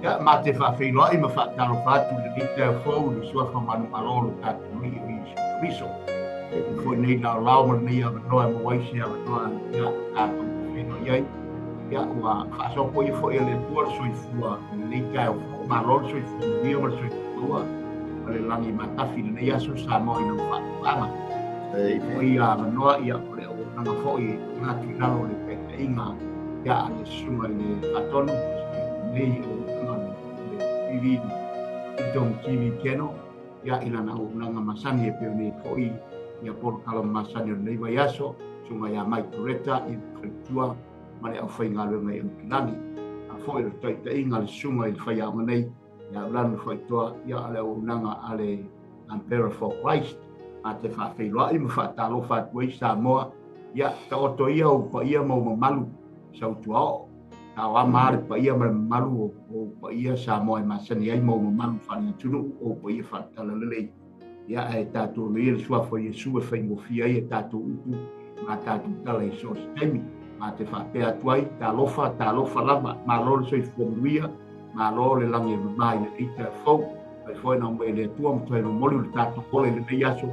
Ia, ma te faafeiloai ma faatalofa atu i lenei taeao fou i le suafa manumalo o lo tatou Alii o Iesu Keriso. E foi nei laolao ma lenei avanoa e maua ai se avanoa ia tatou te feiloai ai. Ia, ua faasoa paia foi e le Atua le soifua i lenei taeao fou. Malo le soifua manuia ma le soifua maua ma le lagi matafi i lenei aso Samoa i lau faatoaga. E foi avanoa ia o le auaunaga foi e tuuina atu i lalo o le taitaiga ia a le susuga i le Faatonu nei auaunaga le TV Freedom TV Channel ia i lana auaunaga masani e pei ona i ai foi ia polokalame masani o lenei vaiaso, susuga ia Mike Tureta ia faletua ma le aufaigaluega i Aukilani. A foi o le taitaiga a le susuga i le faiaoga nei ia Aulani Faitoa ia o le auaunaga a le Umbrella for Christ. Ma te faafeiloai ma faatalofa atu ai Samoa, ia taoto ia ou paia ma ou mamalu sautuaoo. Taoama a le paia ma le mamalu o ou paia Samoa e masani ai ma ou mamalu faale-atunuu, ou paia faale-talalelei. Ia ae tatou alu ia le suafa o Iesu e faigofie ai a tatou upu ma a tatou tala i so o se taimi. Ma te faapea atu ai, talofa, talofa lava, malo le soifua manuia, malo le lagi e mama i lenei taeao fou. Fai foi na omai e le Atua ma toe momoli o le tatou ola i lenei aso,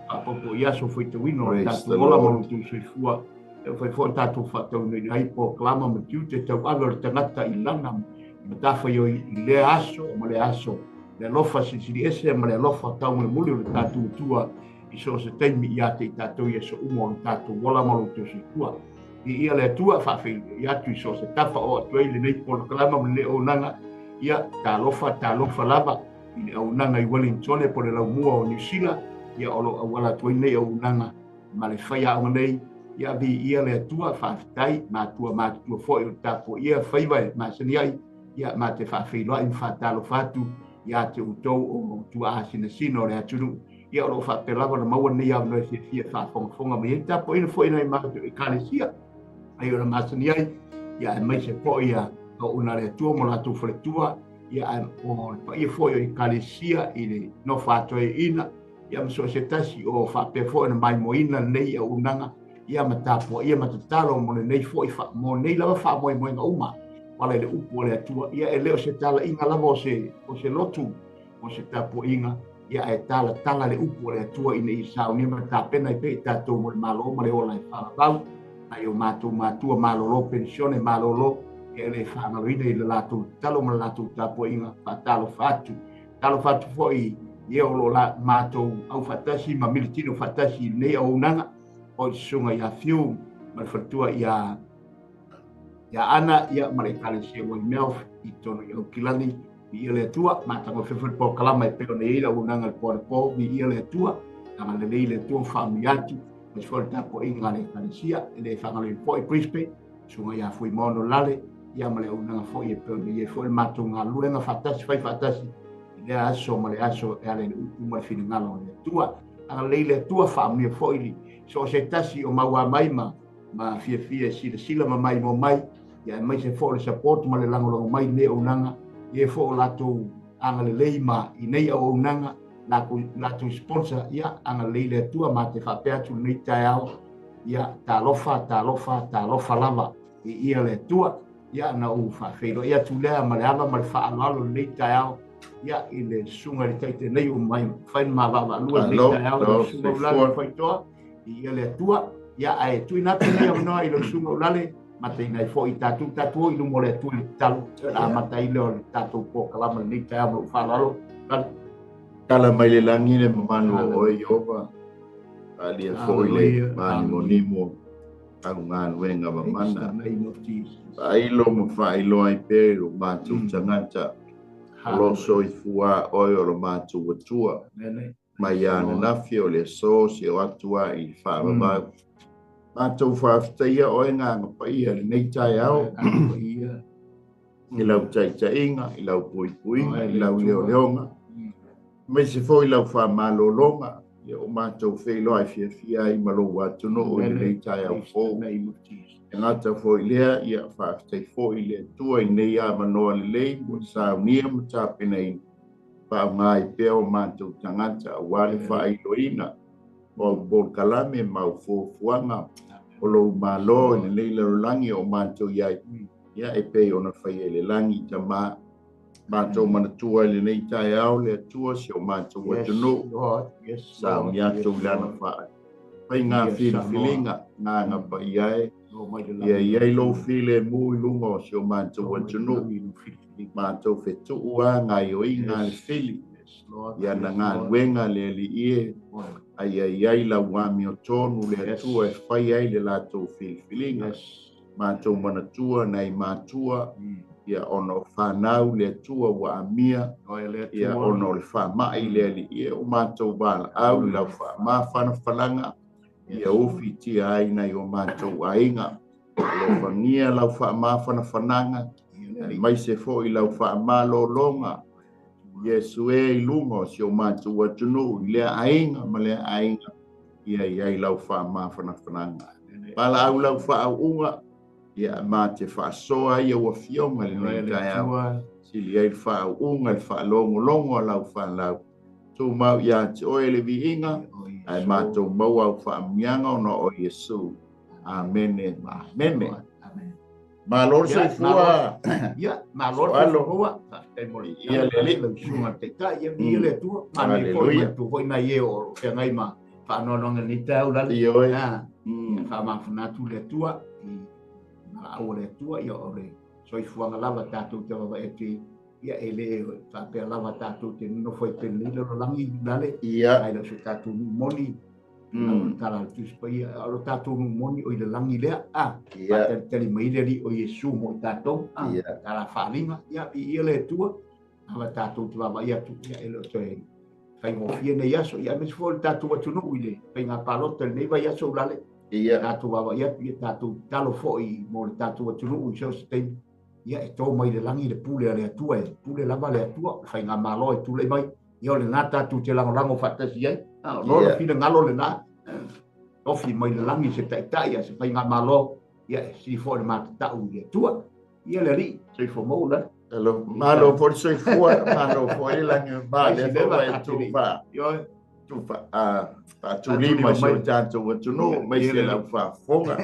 faaopoopo i aso faitauina o le tatou ola ma lo outou soifua. E fai foi tatou faataunuuina ai polokalama ma tiute tauave o le tagata i lana matafaioi i lea aso ma lea aso, le alofa silisili ese ma le alofa taumolimoli o le tatou Atua i so o se taimi ia te i tatou i aso uma o le tatou ola ma lo outou soifua. Viia le Atua, faafeiloai atu i so o se tafa o atu ai lenei polokalama ma lenei auaunaga, ia talofa, talofa lava i le auaunaga i Wellingtone po o le laumua o Niu Sila, ia o lo o auala atu ai lenei auaunaga ma le faiaoga nei, ia viia le Atua, faafetai, matua matutua foi o le tapuaia faiva e masani ai, ia ma te faafeiloai ma faatalofa atu ia te outou o tuaa sinasina o le atunuu, ia o lo o faapea lava ona maua lenei avanoa e fiafia e faafogafoga mai ai tapuaiga foi nai matou Ekalesia ai ona masani ai, ia aemaise foi ia auauna a le Atua ma latou faletua, ia ae o le paia foi o Ekalesia i le nofa atoeaina, ia ma so o se tasi o faapea foi ona maimoaina lenei auaunaga, ia ma tapuaia ma tatalo mo lenei foi mo nei lava faamoemoega uma ala i le upu a le Atua. Ia e le o se talaiga lava o se lotu o se tapuaiga, ia ae talatala le upu a le Atua ina ia saunia ma tapena ai pea i tatou mo le Malo ma le ola e faavavau. Nai o matou matua malolo penisione malolo, ia e le faagaloina i le latou tatalo ma le latou tapuaiga faatalofa atu. Talofa atu foi i e o lo o matou aufaatasi ma militino faatasi i lenei auaunaga, o le susuga ia Fiu ma le faletua ia Ana, ia ma le Ekalesia Waimea i totonu i Aukilani. Viia le Atua, matagofie foi le polokalama e pei ona i ai le auaunaga i le po anapo. Viia le Atua, agalelei le Atua ma faamanuia atu, aemaise foi le tapuaiga a le Ekalesia, e le faagaloina foi Brisbane, susuga ia Fuimaono Lale, ia ma le auaunaga foi e pei ona i ai foi le matou galuega faatasi, fai faatasi i lea aso ma le aso e ala i le upu ma le finagalo o le Atua. Agalelei le Atua, faamanuia foi so o se tasi o maua mai ma fiafia e silasila ma maimoa mai, ia aemaise foi o le support ma le lagolago mai i lenei auaunaga, ia foi o latou agalelei ma i nei auaunaga, latou sponsor, ia agalelei le Atua ma te faapea atu lenei taeao, ia talofa, talofa, talofa lava i ia le Atua. Ia na ou faafeiloai atu lea ma le ava ma le faaaloalo lenei taeao, ia i le susuga i le Taitai nei ua mai fai ma vaavaalua lenei taeao, le susuga Ulale Faitoa, i ia le Atua. Ia ae tuuina atu lenei avanoa i lau susuga Ulale, mataina ai foi tatou tatou o i luma o le Atua i le tatalo, a amata ai lea o le tatou polokalama lenei taeao ma lou faaaloalo. Tala mai le lagi le mamalu o oe Ieova, faaalia foi le mānimonimo au galuega mamana. Faailo ma faailoa ai pea i lo matou tagata o lo soifua oe o lo matou Atua. Mai ananafi o le aso se o atu a i le faavavau. Matou faafetaia oe Agaga Paia i lenei taeao i lau taitaiga, i lau puipuiga, i lau leoleoga, aemaise foi lau faamalologa, ia o matou feiloai fiafia ai ma lou atunuu i lenei taeao fou. E gata foi lea, ia faafetai foi i le Atua i lenei avanoa lelei ua saunia ma tapenaina, faaaoga ai pea o matou tagata aua le faailoina o au polokalame ma au fuafuaga o lou Malo i lenei lalolagi o matou i ai, ia e pei ona faia i le lagi, Tama. Matou manatua i lenei taeao le Atua si o matou atunuu. Sauni atu i lana faiga filifiliga Agaga Paia e. Ia i ai lou filemu i luga o si o matou atunuu. Matou fetuu a gaioiga a le fili. Ia na galuega le Alii e. Ai ai ai lau amiotonu le Atua e fai ai le latou filifiliga. Matou manatua nai matua, ia ona o whanau le Atua ua amia, ia ona o le whamai le Alii e o matou valaau i lau faamafanafanaga, ia ufi tia ai nai o matou aiga. Alofagia lau faamafanafanaga, aemaise foi lau faamalologa, Iesu e i luga o si o matou atunuu i lea aiga ma lea aiga, ia i ai lau faamafanafanaga. Valaau lau faauuga, ia ma te faasoa ia ua fioga lenei taeao. Sili ai le faauuga le faalogologo a lau fanau. Tumau ia te oe le viiga, ae matou maua au faamanuiaga ona o Iesu. Amene, amene. Malo le soifua. Ia, malo le soifua. Faafetai mo le Ia le Alii. Lau susuga le Taitai, ia viia le Atua. Manaia foi Hallelujah. manatua foi nai e o feagai ma faanoanoaga i lenei taeao lale. Ioe. Faamafana atu le Atua i valaau a le Atua, ia o le soifuaga lava tatou te vaavaai atu i ia e le faapea lava tatou te nonofo ai penei lalolagi lale. Ia. Ai le o se tatou nuu moni. Tala le Tusi Paia, o le tatou nuu moni o i le lagi lea. Ia. Faatalitali mai le Alii o Iesu mo i tatou. Ia. Tala faaaliga, ia, viia le Atua. Ava tatou te vaavaai atu, ia, e le o toe faigofie nei aso. Ia, aemaise foi o le tatou atunuu i le faiga palota i lenei vaiaso lale. Ia. Tatou vaavaai atu, ia, tatou tatalo foi mo le tatou atunuu i so o se taimi. Ia, e tō mai le lagi le pule a le Atua, e pule lava le Atua, le faigamalo e tulai mai. Ia, o lena tatou te lagolago faatasi ai. O lona finagalo lena. Ofi mai le lagi se taitai a se faigamalo. Ia, e sili foi le matatau i le Atua. Ia le Alii, soifua maua lale. Alo, malo foi le soifua, malo foi le lagi ma le foi e tufa. Ioe. Tufa, faatulima si o tatou atunuu, mai se lau faafofoga.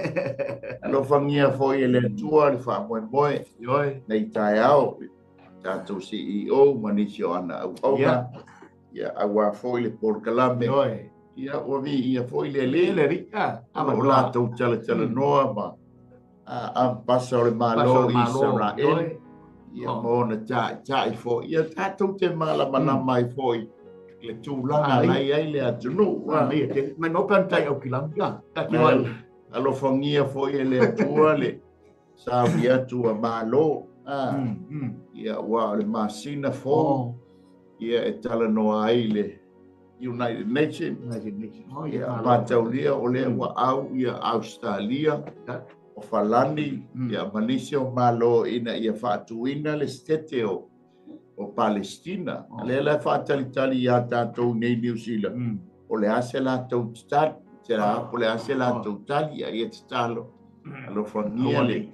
Alofagia foi e le Atua le faamoemoe. Ioe. Nei taeao, tatou CEO ma nisi o ana auauna. Ia, auā foi le polokalame. Ioe. Ia, ua viia foi le Alii. Le Alii, O latou talatalanoa ma ampasa o le Malo i Israel. Ia, ma ona ta'ita'i foi. Ia, tatou te malamalama ai foi le tulaga lai ai le atunuu. Mai no pe tai au kilagi, ta te wai. Alofagia foi e le Atua le sauni atu a Malo. Ia, ua o le masina fou. Ia, e talanoa ai le United Nations. United Nations. Oh, Ia, ia, mataulia o lea ua au ia Australia, o Falani, ia ma nisi o Malo ina ia faatuina le sete o Palestina. Lea la faatalitali ia tatou nei New Zealand. O le a se latou tatali, se la po le a se latou tali, ia ia tatalo. Alofagia le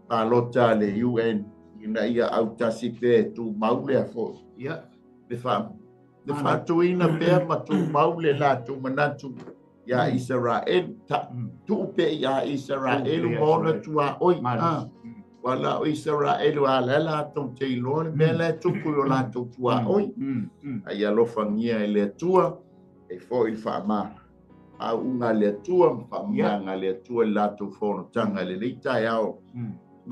palota a le UN ina ia autasi pea e tumau lea foi. Ia. Le faatuina pea ma tumau le latou manatu ia Israel, tuu pea ia Israel ma ona tuaoi. Wala o Israel wa la latou te iloa le mea la e tupu i o latou tuaoi. Ai alofagia e le Atua, e foi le faama. Auuga le Atua, ma faamanuiaga le Atua i le latou fonotaga i lenei taeao.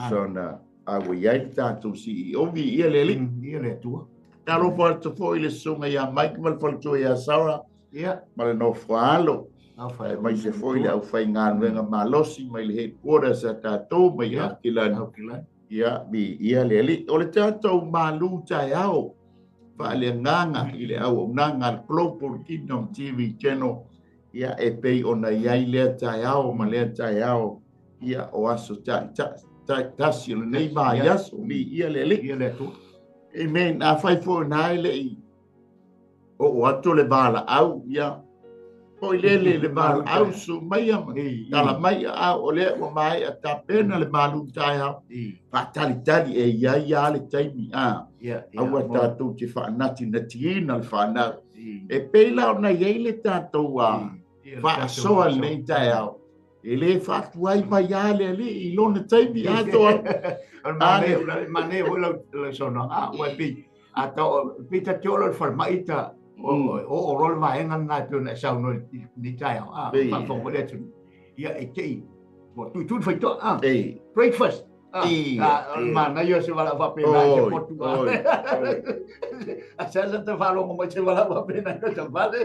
Sona aua i ai le tatou CEO, viia le Alii. Viia le Atua. Talofa atu foi le susuga ia Mike ma le faletua ia Sarah. Ia. Ma le nofoa alo. Aemaise foi le aufaigaluega malosi mai le headquarters a tatou mai Aukilani. Aukilani. Ia, viia le Alii. O le tatou malu taeao faaleagaga i le auaunaga a le Global Kingdom TV Channel. Ia, e pei ona i ai lea taeao ma lea taeao. Ia, o aso tasi o lenei vaiaso. Viia le Alii. Viia le Atua. Amen. A fai foi na e lei o atu le valaau, ia. Foi lele le valaau su mai ma tala mai a o le ua mai a tapena le malu taeao. Faatalitali e ia ia le taimi a. Aua tatou te faanati natiina le fanau. E pei la ona i ai le tatou a faasoa lenei taeao. E lē faatuai mai lava le Alii i lona taimi atoa. O le manaia foi lau saunoaga, aua e pei a tau pei ta te oo loa i le falemai ta oo loa le vaega lena e pei ona e saunoa i lenei taeao, faafofoga foi le atunuu. Ia e te i ua tuitui le faitoa, breakfast. O le manaia o se valaau faapena i se potu. A sa ta faalogo mai se valaau faapena i ta fale.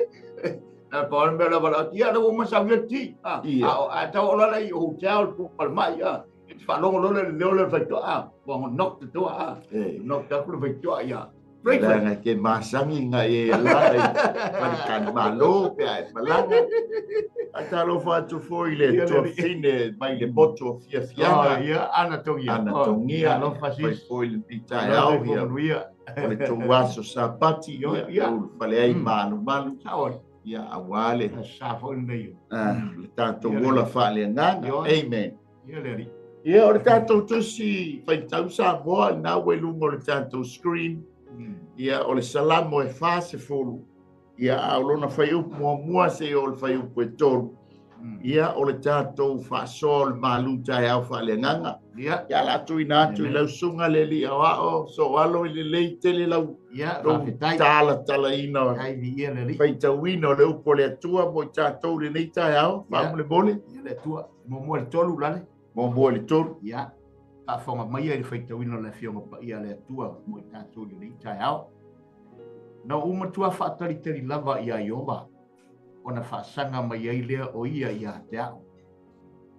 A pa o le mea lava la, ia la ua masau ia ti. A tau ola la i hotel po falemai a. E te faalogo loa le leo le faitoa a. Ua knock te toa a. Knock te aku le faitoa ia. Breakfast. Leaga ke masagi nga e la i faletalimalo pe a e malaga. A talofa atu foi i le tuafine mai le motu o Fiafiaga. Ia, Ana Togia. Ana Togia. Alofa sis. Fai foi le taeao ia. O le tou aso Sapati ia, ulufale ai malumalu. Ia, aua le sa foi lenei. Le tatou ola faaleagaga. Amen. Ia le Alii. Ia, o le tatou tusi faitau Samoa lena ua i luga o le tatou screen. Ia, o le Salamo e 40. Ia, a o lona fuaiupu muamua seia oo i le fuaiupu e 3. Ia, o le tatou faasoa o le malu taeao faaleagaga. Ia, Ia, la tuuina atu i lau susuga le Alii Aoao, Sooalo i lelei tele lau Ia, lou faafetai. talatalaina o Faafetai, viia le Alii. faitauina o le upu o le Atua mo i tatou i lenei taeao. Faamolemole. Ia le Atua. Muamua i le 3 lale. Muamua i le 3. Ia, faafofoga mai i le faitauina o le Afioga Paia a le Atua mo i tatou i lenei taeao. Na ou matua faatalitali lava iā Ieova, ona faasaga mai ai lea o ia iā te a'u.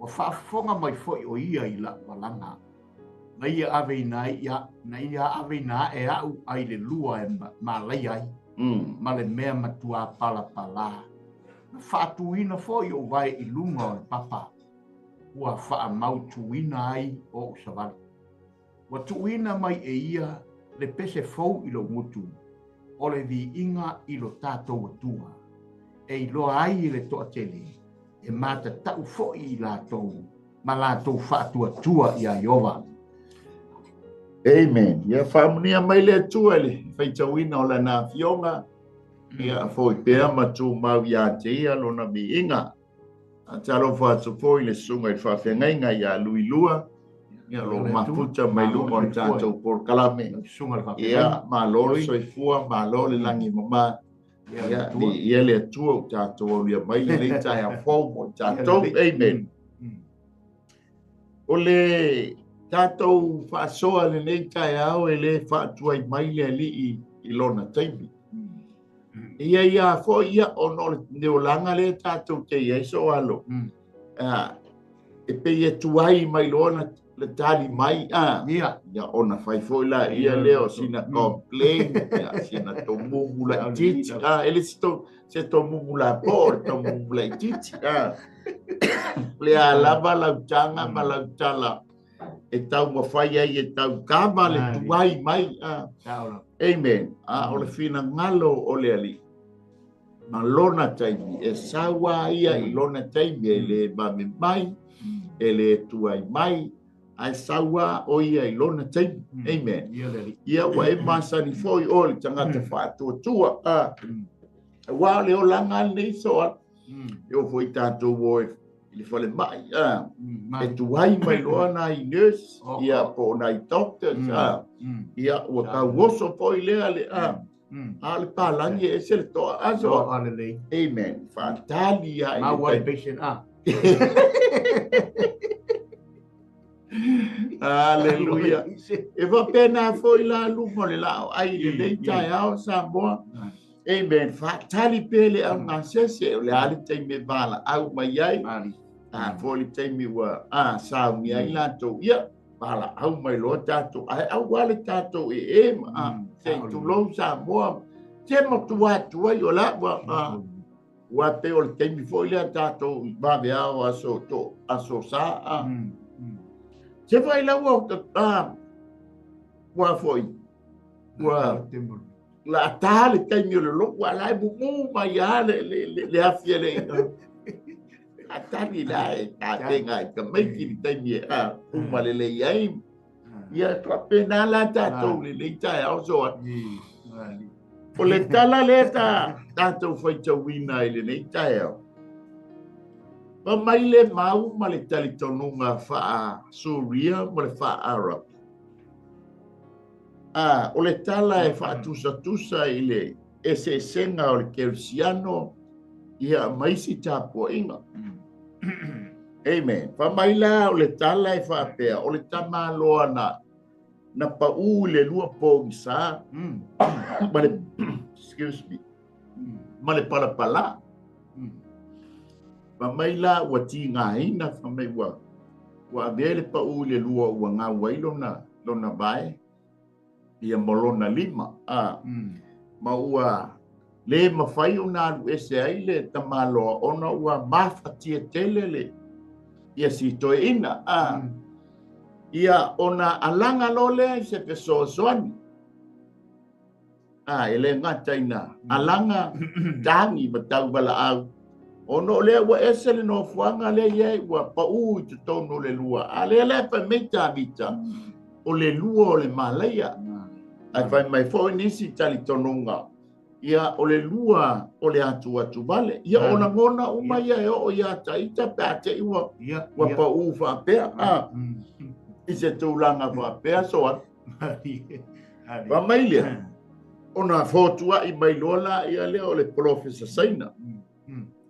Ua faafofoga mai foi o ia i la'u alaga, na ia aveina ai ia, na ia aveina aʻe a'u ai le lua e malaia ai, ma le mea matuā palapalā. Na faatuina foi ou vae i luga o le papa, ua faamautuina ai oʻu savali. Ua tuuina mai e ia le pese fou i lou gutu, o le viiga i lo tatou Atua, e iloa ai e le toatele, e matatau foi i latou ma latou faatuatua iā Ieova. Amen. Ia faamanuia mai le Atua i le faitauina o Lana Afioga, ia foi pea ma tumau ia te Ia Lona viiga. Talofa atu foi i le susuga i le faafeagaiga ia Luilua, ia lo mafuta mai luga o le tatou polokalame. Ia, malo le soifua, malo le lagi mama. Ia, viia le Atua ua tatou aulia mai lenei taeao fou mo i tatou. Amen. O le tatou faasoa lenei taeao e lē faatuai mai le Alii i lona taimi. Ia ia foi ia ona o le olaga lea tatou te i ai Sooalo. E pei e tuai mai loa na le tali mai a. Ia. Ia ona fai foi la ia lea o sina complain, ia sina tomumu laitiiti a, e le se to se tomumu lapoa o le tomumu laitiiti a. O le a lava lau taga ma lau tala e taumafai ai e taukava le tuai mai a. Amen. A o le finagalo o le Alii ma lona taimi, e sau a ia i lona taimi, e lē vave mai, e lē tuai mai, ae sau a o ia i lona taimi. Amen. Ia ua e masani foi oe le tagata faatuatua a. Aua o le olaga lenei Soa, e oo foi tatou o i le falemai a, e tuai mai loa nai nurse ia po o nai doctors a, ia ua tauoso foi lea le a. A o le palagi e ese le toa a Soa. Amen. Faatali a i le Maua le patient a. Aleluia. E faapena foi la luga o le laau ai i lenei taeao Samoa. Amen. Faatali pea le augasese, o le a le taimi e valaau mai ai. A foi le taimi ua a saunia ai latou, ia valaau mai loa tatou, ae aua le tatou ee ma a se i tulou Samoa. Se matua atu ai o la ua a ua pei o le taimi foi lea tatou i vaveao aso to aso sa a. Se fai lau a ua foi ua la ta le taimi o le loku a la e mumu mai a le le le le afi e le a tali la e tapenga i ka maiki le taimi e a uma lelei ai. Ia faapena la tatou lenei taeao Soa. O le tala lea ta tatou faitauina i lenei taeao. Fai mai le mau ma le talitonuga faa-Suria ma le faa-Arapi. A, o le tala e faatusatusa i le eseesega o le Kerisiano ia ma isi tapuaiga. Amen. Fai mai la o le tala e faapea, o le tamaloa na na paū i le lua pogisa ma le excuse me ma le palapalā. Fai mai la ua tigaina, fai mai ua ua avea le paū i le lua ua gau ai lona lona vae ia ma lona lima a ma ua lē mafai ona alu ese ai le tamaloa ona ua mafatia tele le ia si toeaina a ia ona alaga loa lea i se fesoasoani a e le gata ina alaga tagi ma tauvalaau ona o lea ua ese le nofoaga lea i ai ua paū i totonu o le lua a lea la e fai mai Tavita o le lua o le malaia ae fai mai foi nisi talitonuga ia o le lua o le atuatuvale ia o lagona uma ia e oo iā taita pe a te i ua ua paū faapea a i se tulaga faapea so atu. Fai mai lea ona fotuaʻi mai loa laia lea o le polofesa Saina.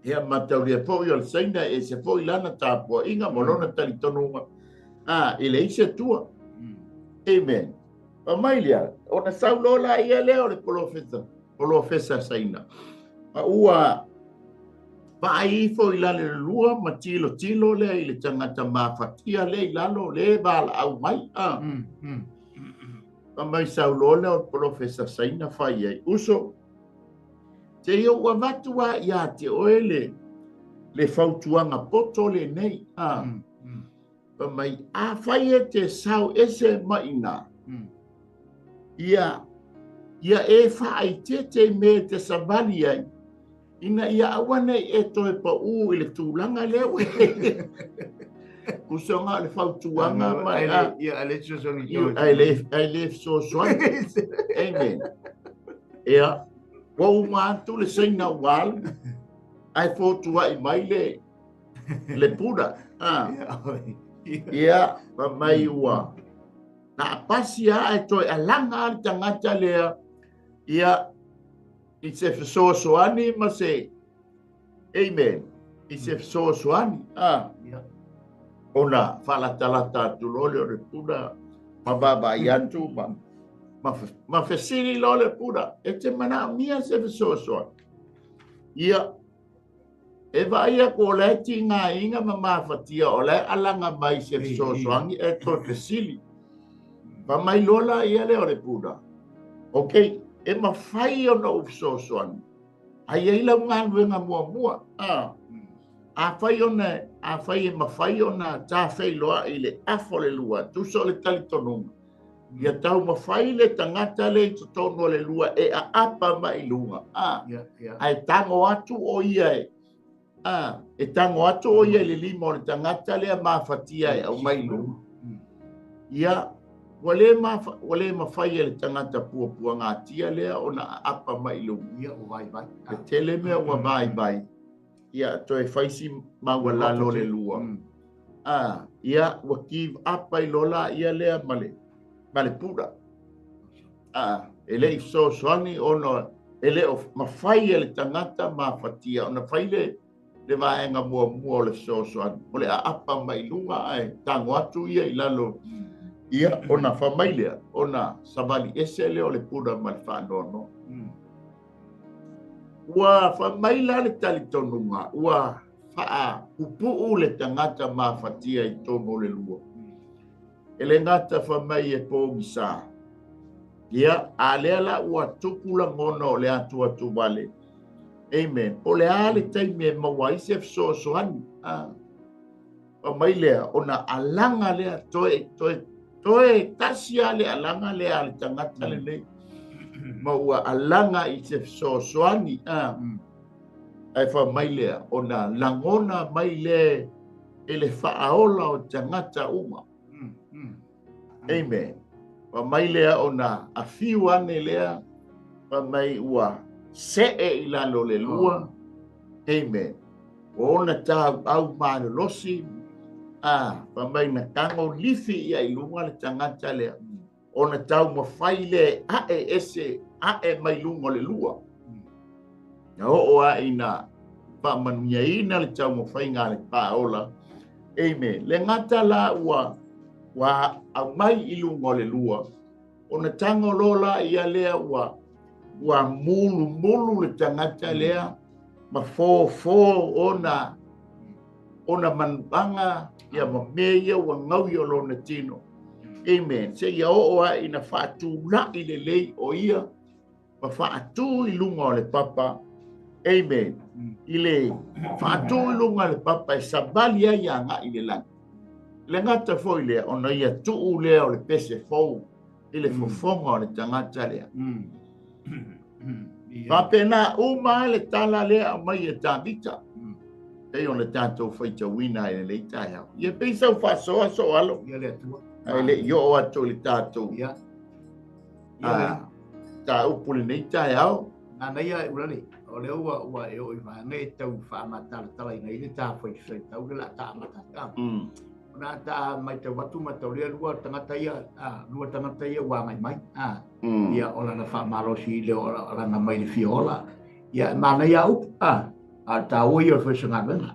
Ia mataulia foi o le Saina e ese foi lana tapuaiga ma lona talitonuga a e leai se Atua. Amen. Fai mai lea ona sau loa laia lea o le polofesa polofesa Saina ma ua vaai ifo i lalo i le lua ma tilotilo lea i le tagata mafatia lea i lalo le valaau mai a. Fai mai sau loa lea o le polofesa Saina fai ai, uso, se i ou avatu lava ia te oe le le fautuaga poto lenei a. Fai mai, afai e te sau ese mai iina, ia ia e faaeteete i mea e te savali ai, ina ia aua ne i e toe paū i le tulaga lea ua Tusa o le fautuaga mai a Ia, a le fesoasoani. Ae le ae le fesoasoani. Amen. Ia, ua uma atu le Saina ua alu, ae fotuai mai le le Buddha. Ah. Ia, fai mai ua na pasi lava ae toe alaga le tagata lea ia i se fesoasoani ma se amen i se fesoasoani a ona faalatalata atu loa lea o le Buddha ma vaavaai atu ma ma, ma fesili loa le Buddha e te manaomia se fesoasoani ia e vaai atu o la e tigaina ma mafatia o la e alaga mai se fesoasoani e toe fesili. Fai mai loa la ia lea o le Buddha, ok, e mafai ona ou fesoasoani, ae i ai lau galuega muamua. A, afai ona, afai e mafai ona tafeiloai i le afa o le lua, tusa o le talitonuga, ia taumafai le tagata lea i totonu o le lua e aapa mai i luga, a, ae tago atu o ia e, a, e tago atu o ia i le lima o le tagata lea mafatia e aumai i luga. Ia, ua le mafa, ua le mafai e le tagata puapuagatia lea ona aapa mai i luga. Ia, ua vaivai. E tele mea ua vaivai. Ia, toe fai si maualalo le lua. A, ia, ua give up ai loa laia lea ma le, ma le Buddha. A, e le i fesoasoani ona e le o mafai e le tagata mafatia ona fai le le vaega muamua o le fesoasoani, o le aapa mai luga ae tago atu ia i lalo. Ia, ona fai mai lea, ona savali ese lea o le Buddha ma le faanoanoa. Ua fai mai la le talitonuga, ua faapupuu le tagata mafatia i totonu o le lua. E le gata fai mai e pogisa. Ia, a lea la ua tupu lagona o le atuatuvale. Amen. Po o le a le taimi e maua ai se fesoasoani. Ah. Fai mai lea, ona alaga lea, toe, toe, toe tasi lava le alaga lea a le tagata lenei. Ma ua alaga i se fesoasoani. Ah. Ae fai mai lea, ona lagona mai lea e le faaola o tagata uma. Amen. Fai mai lea ona afiu ane lea, fai mai ua see i lalo o le lua. Amen. O ona tauau malolosi, a fai mai na tago lifi ia i luga le tagata lea, ona taumafai lea e a'e ese a'e mai luga o le lua. Na oo a ina faamanuiaina le taumafaiga a le paola. Amen. Le gata la ua aumai i luga o le lua, ona tago loa la ia lea ua mulumulu le tagata lea ma fofo ona manuaga ia ma mea ia ua gaui o lona tino. Amen. Se ia oo a ina faatula'i lelei o ia ma faatu i luga o le papa. Amen. I le faatu i luga o le papa e savali ai aga'i le lagi. Le gata foi lea ona ia tuu lea o le pese fou i le fofoga o le tagata lea. Faapena uma le tala lea aumai e Tavita. Pei ona tatou faitauina ai lenei taeao. Ia pei sau faasoa so alo. Ia le Atua. Ai le i oo atu i le tatou. Ia. Ta upu lenei taeao. Nana ia ulale. O le ua e o i vaega e tau faamatalatala ina i le ta faitau le la ta matata. Ona ta mai tau atu ma tau lea lua tagata ia, lua tagata ia ua ngai mai. Ia o lana faamalosi le o lana mai le fiola. Ia mana ia upu. A taua ia o le faisaga.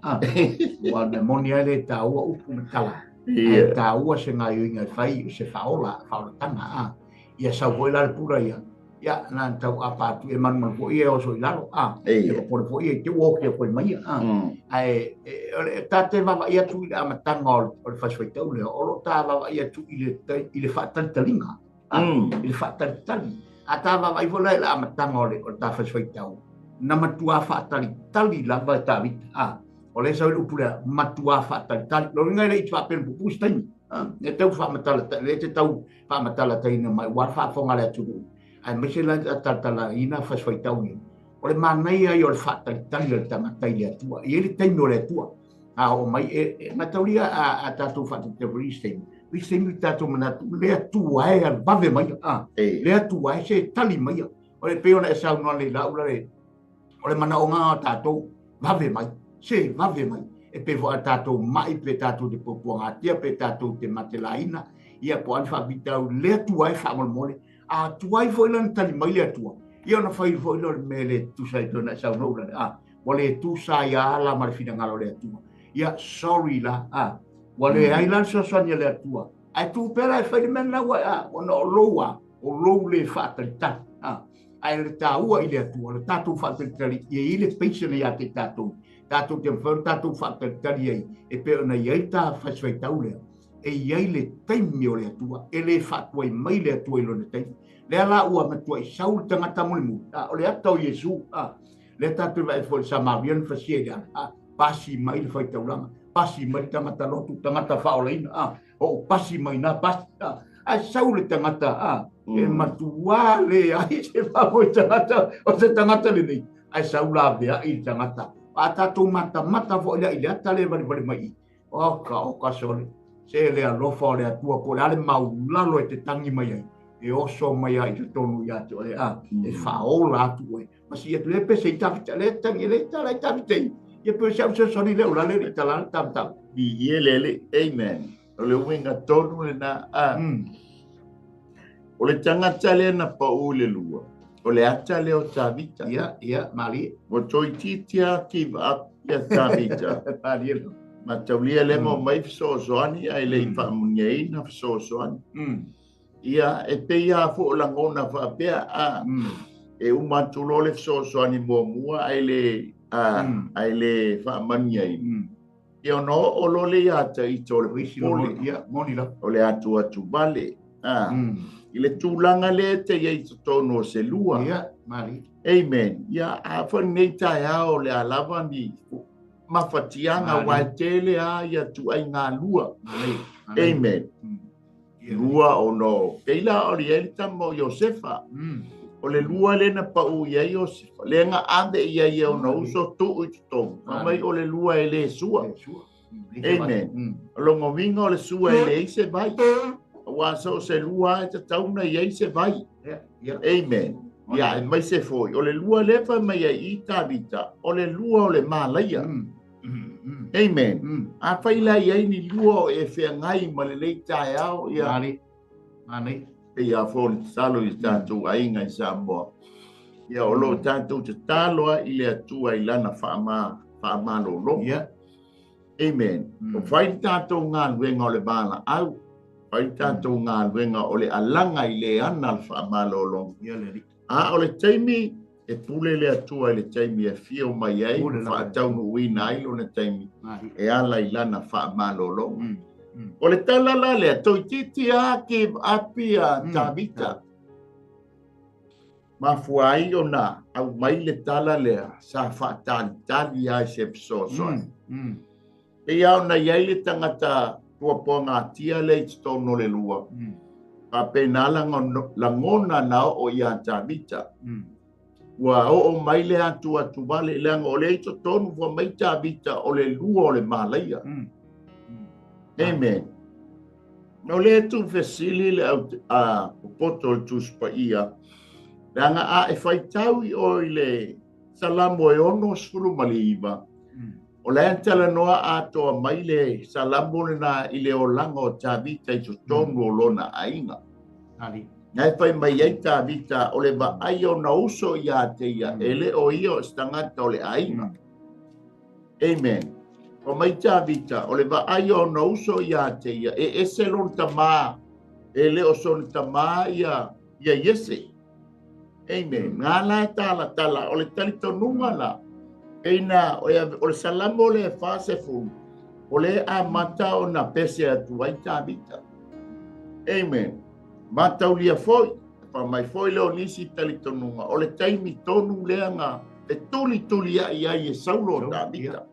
Ua me moni ai le taua upu ma tala. Ia. Taua se gaioiga e fai se faaola, faaolatanga. Ia sau foi la le pula ia. Ia na tau apa atu e manu manu foi e oso i lalo. E popole foi e te ua oki a koe mai. Ae o le ta te vavaai atu i le amataga o le fasifaitau lea, o lo ta vavaai atu i le faatalitaliga. I le faatalitali. A ta vavaai foi la i le amataga o le ta fasifaitau, na matua faatalitali lava e Tavita. O le sau i le upu lea, matua faatalitali. Lo uiga e le i te faapena pupu se taimi. E tau faamatala, le te tau faamatalataina mai ua faafofoga le atunuu. Ae maise la talatalaina fasifaitau ia. O le manaia ia o le faatalitali o le tagata i le Atua. E i ai le taimi o le Atua. A oo mai, e mataulia a tatou faatalitali isi taimi. Isi taimi tatou manatu, le Atua e vave mai. Le Atua e se tali mai. O le pei ona e saunoa nei lau le o le manaoga o tatou vave mai. Se vave mai. E pe foi a tatou mai pe tatou te puapuagatia pe tatou te matelaina. Ia po o a ni faafitauli le Atua e faamolemole. A tuai foi lana tali mai le Atua. Ia ona fai foi lea o le mea le tusa ai pei ona e saunoa ulale. Ua le tusa ai ala ma le finagalo o le Atua. Ia, sorry la. Ua leai la le fesoasoani a le Atua. Ae tu pea la e fai le mea lena ua ona o lou o lou le faatalitali. Ae le taua i le Atua, le tatou faatalitali, ia i le patient ia te tatou. Tatou te mafai ona tatou faatalitali ai, e pei ona i ai ta fasifaitau lea. E i ai le taimi o le Atua, e le faatuai mai le Atua i lona taimi. Lea la ua matuai sau le tagata mulimuli, o le ata o Iesu, lea tatou vaai foi i le Samaria na fasia i le ala, pasi mai le faitaulaga, pasi mai le tagata lotu, tagata faaolaina, o pasi mai na pasi, ae sau le tagata, e matua le ai se faamoe tagata, o se tagata lenei, ae sau la veai le tagata. A tatou matamata foi lea i le ata le valevale mai i. O ka sole, se le alofa o le Atua, po o le a le maulalo e te tangi mai ai, e oso mai ai i totonu ia te oe, e faaola atu oe. Ma si atu le pese i Tavita, le tangi le tala i Tavita i. Ia pe se au fesoasoani le ula le tala le Tavita. Ie le le, amen. O le uiga tonu lena. O le tagata lea na pau i le lua, o le ata lea o Tavita. Ia, ia, malie. Ua toeitiiti give up ia Tavita. Malie lo. Mataulia le mo mai fesoasoani ae le i faamuniaina fesoasoani. Ia, e pei lava foi o lagona faapea, e uma atu loa le fesoasoani muamua ae le ae le faamanuiaina. Ia ona oo loa le ia ita o le popole. Ia, moni la. O le atu atu vale. I le tulaga lea e te i ai i totonu o se lua. Ia, malie. Amen. Ia, a foi lenei taeao o le a lava ni mafatiaga ua e tele a ia tuaiga lua. Amen. Lua ono pei la o le i ai le tama o Iosefa. O le lua lea na pau i ai Iosefa. Lea na ave i ai e ona uso tuu i totonu. Fai mai o le lua e le sua. Amen. O lona uiga o le sua e leai se vai. Aua so o se lua e tatau ona i ai se vai. Amen. Ia, e mai se foi. O le lua lea fai mai ai i Tavita, o le lua o le malaia. Amen. Afai la i ai ni lua o e feagai ma lenei taeao, ia. Manaia. Pei lava foi o le tatalo i tatou aiga i Samoa. Ia, o lo o tatou tatalo lava i le Atua i Lana faamalologa. Amen. O fai le tatou galuega o le valaau, fai le tatou galuega o le alaga i le ana le faamalologa. A o le taimi e pule le Atua i le taimi e afio mai ai, faataunuuina ai lona taimi e ala i lana faamalologa. O le tala la lea, toeitiiti lava give up ia Tavita. Mafua ai ona aumai le tala lea sa faatalitali lava i se fesoasoani. Pei lava ona i ai le tagata puapuagatia lea i totonu o le lua, faapena lagona na oo ia Tavita. Ua oo mai le atu atuvale, leaga o lea i totonu fai mai Tavita o le lua o le malaia. Amen. O lea tuufesili le au popoto o le Tusi Paia, leaga a e faitau i oe i le Salamo e 69, o la e talanoa atoa mai le Salamo lena i le olaga o Tavita i totonu o lona aiga. Na e fai mai ai Tavita o le vaai ona uso ia te ia, e le o ia o se tagata o le aiga. Amen. O mai Tavita, o le vaai ona uso ia te ia, e ese lona tamā, e le o sona tamā ia Iese. Amen. Ngā la e talatala, o le talitonuga la, eina, o le Salamo le 40, o le amata ona pese atu ai Tavita. Amen. Mataulia foi, wha mai foi leo nisi talitonuga, o le taimi tonu lea e tuli tuli ai ai e Saulo o Tavita.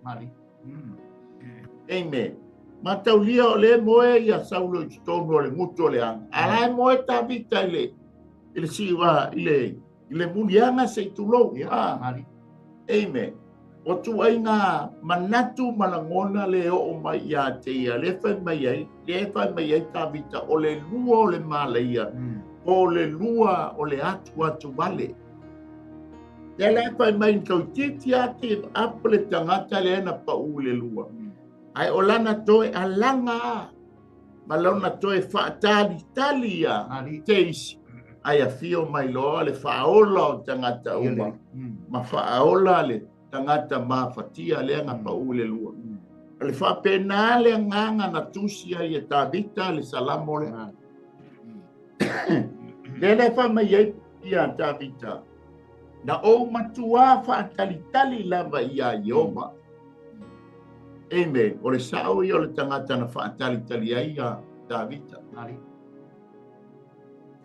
Amen. Mataulia o le moe ia Saulo i totonu o le gutu o le aga. A la e moe Tavita i le siva, i le muliaga se i tulou. Amen. O tuaiga manatu malagona le oo mai ia te ia, le fai mai ai, le fai mai ai Tavita, o le lua o le malaia, o le lua o le atu atu vale. Le la fai mai toeitiiti a give up le tagata le na pau le lua. Ai o lana toe alaga ma lona toe faatalitali ia teisi. Ai afio mai loa le faaola o tagata uma, ma faaola le tagata mafatia lea na pau le lua. O le faapena le agaga na tusi ai e Tavita le Salamo lea. Le le fai mai ai ia Tavita, na ou matua faatalitali lava ia Ieova. Amen. O le sao ia o le tagata na faatalitali ai ia Tavita.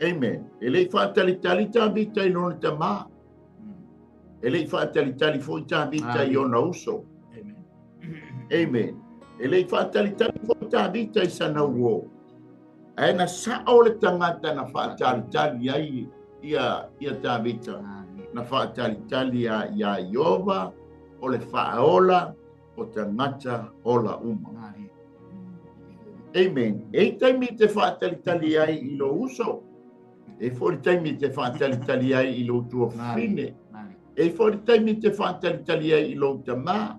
Amen. E le i faatalitali Tavita i lona tamā. E le i faatalitali foi Tavita i ona uso. Amen. E le i faatalitali foi Tavita i sana uo. Ae na sao le tagata na faatalitali ai ia Tavita. Na faatalitali ia Ieova o le faaola o tagata ola uma. Amen. E taimi te faatalitali ai i lo uso. E foi le taimi te faatalitali ai i lo tuafine. E foi le taimi te faatalitali ai i lo tamā.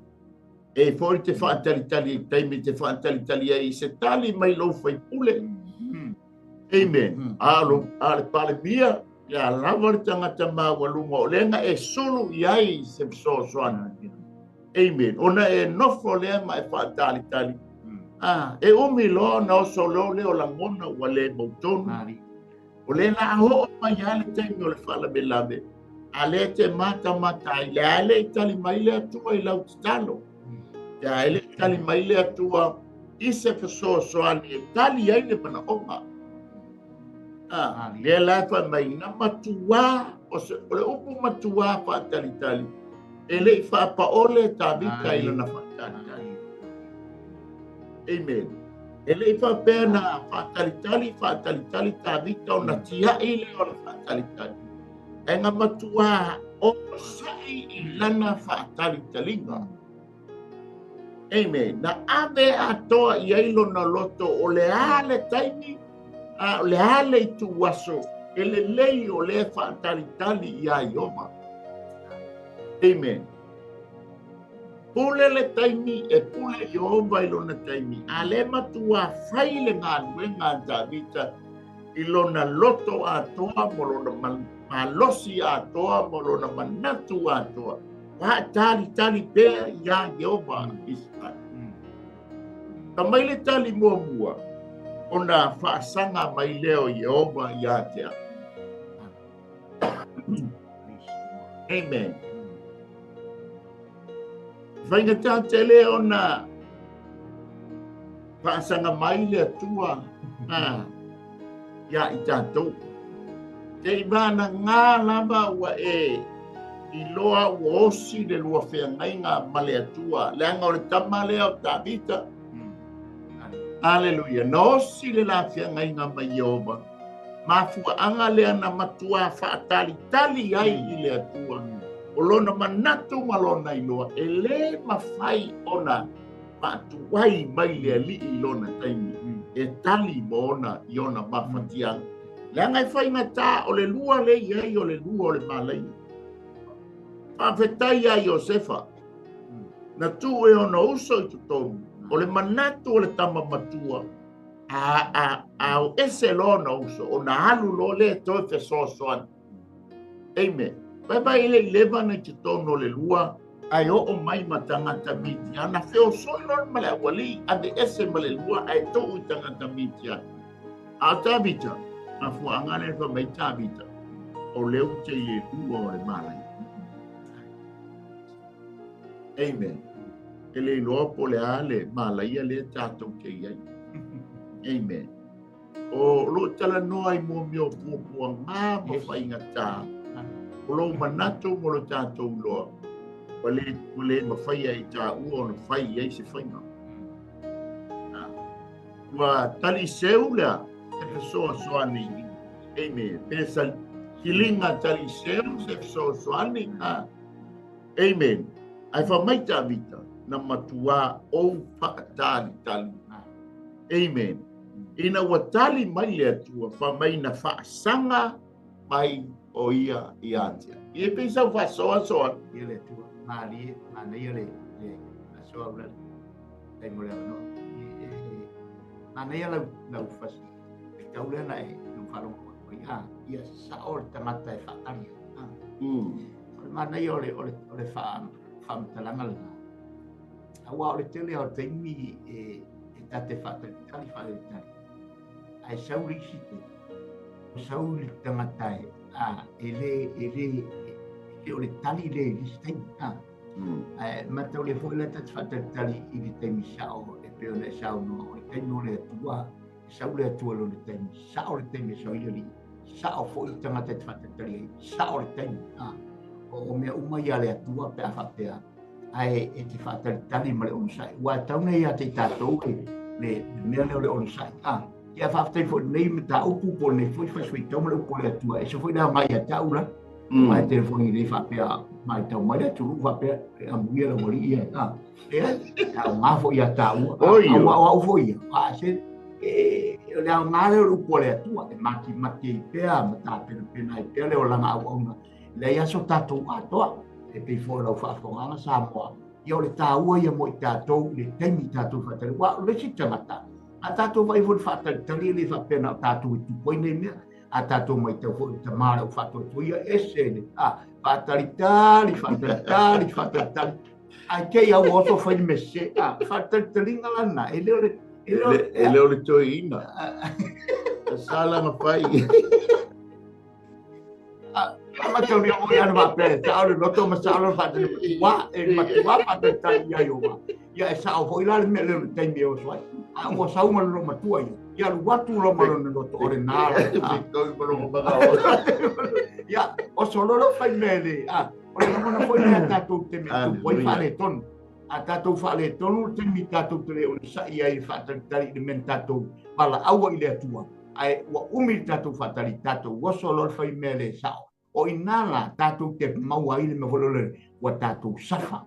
E foi te faatalitali, taimi te faatalitali ai i se tali mai lo faipule. Amen. A le palemia, ia lava le tagata maualuga o lea e sulu i ai se fesoasoani. Amen. Ona e nofo lea ma e faatalitali. E umi loa na oso loa lea o lagona ua le mautonu. O le la hoo mai a le taimi o le faalavelave, a le te matamata ai, le a le tali mai le Atua i lau tatalo. Te a le tali mai le Atua i se fesoasoani e tali ai le manaoga. Lea la e fai mai, na matua, o le upu matua faatalitali, e le i faapaole Tavita i lana faatalitali. Amen. E le i faapea na faatalitali, faatalitali Tavita ona tiai lea o le faatalitali. E nga matua o sai i lana faatalitaliga. Amen. Na ave atoa i ai lona loto o le a le taimi, a o le a le ituaso, e lelei o le faatalitali ia Ieova. Amen. Pule le taimi e pule Ieova i lona taimi, a le matuā fai le galuega a Tavita i lona loto atoa ma lona malosi atoa ma lona manatu atoa, faatalitali pea iā Ieova Isaraele. Ka mai le tali muamua, ona faasaga mai lea o Ieova iā te au. Amen. Faigata tele ona faasaga mai le Atua iā i tatou. Te i vanagā lava ua e iloa ua osi le lua feagaiga ma le Atua, leaga o le tama lea o Tavita. Aleluia. Na osi le la feagaiga ma Ieova. Mafuaaga lea na matuā faatalitali ai i le Atua. O lona manatu ma lona iloa, e lē mafai ona faatuai mai le Alii i lona taimi e tali mo ona i ona mafatiaga. Leaga e faigata o le lua le i ai o le lua o le malaia. Faafetai iā Iosefa, na tuu e ona uso i totonu, o le manatu o le tama matua, a a o ese loa ona uso, ona alu loa lea e toe fesoasoani. Amen. Vaivai le i leva ona i totonu o le lua, ae oo mai ma tagata Mitiana, feosoi loa ma le aualii, aveese ma le lua ae tuu i tagata Mitiana. A o Tavita, mafuaaga lea fai mai Tavita, o lea ou te i le lua o le malaia. Amen. E le iloa po o le a le malaia lea tatou te i ai. Amen. O loo talanoa i mua mea o puapuaga ma faigata. O lou manatu mo lo tatou iloa, ua le mafai e taua ona fai i ai se faiga. Ua tali seu lea se fesoasoani. Amen. Pe sa siliga tali seu se fesoasoani. Amen. Ae fai mai Tavita, na matuā ou faatalitali. Amen. Ina ua tali mai le Atua, fai mai na faasaga mai o ia ia te au. Ia pei sau faasoasoa. Ia le Atua, malie, manaia le faasoa ula le mo le avanoa. Manaia lau fasi, le tau lea na e nau faalogo mai, ia sao le tagata e faatali. O le manaia o le faamatalaga lena. Aua o le tele o taimi e tate faatalitali faatalitali. Ae sau le isi te, sau le tagata e, e le o le tali le i isi taimi. Ae matau le foi la tate faatalitali i le taimi sao e pei ona e saunoa, o le taimi o le Atua, e sau le Atua lona taimi, sao le taimi e sau ai le Alii, sao foi le tagata e te faatalitali ai, sao le taimi. O mea uma ia le Atua pe a faapea, ae e te faatalitali ma le onosai. Ua e tau nei ia te i tatou le mea lea o le onosai. Ia faafetai foi nei mataupu po nei foi fasifuaitau ma le upu o le Atua. E se foi le aoga ia te au la. Aua e telefoni nei faapea mai tau mai le atunuu faapea e amuia le aualii ia. E aoga foi ia taua. Aua o au foi ia. Se o le aoga lea o le upu o le Atua. E matimati ai pea ma tapenapena ai pea le olaga auauna. Leai aso tatou atoa. E pei foi o lau faafofogaga Samoa. Ia o le taua ia mo i tatou i le taimi tatou faatali. Aua o le isi tagata, a tatou vaai foi i le faatalitali e le faapea na o tatou e tupu ai nei mea. A tatou matau foi i le tama o le au faatuatua ese le faatalitali, faatalitali, faatalitali. Ae te i au oso fai le mese, faatalitaliga lana, e le o le... E le o le toeaina. E sa lana fai. Matau ni o ia faapea, sao le loto ma sao le faatalitali. Matua, e matua faatalitali ia Ieova. Ia e sao foi la le mea lea o le taimi e oso ai. A ua sau ma lona matua ia. Ia alu atu loa ma lona loto o lena. Ia, oso loa le fai mea le, o le lagona foi lea tatou te mea tupu ai faaletonu. A tatou faaletonu le taimi tatou te le onosai ai faatalitali i le mea na tatou valaau ai i le Atua. Ae ua umi le tatou faatali, tatou oso loa le fai mea le sao. O i ina la tatou te maua ai le mea foi lele ua tatou safa,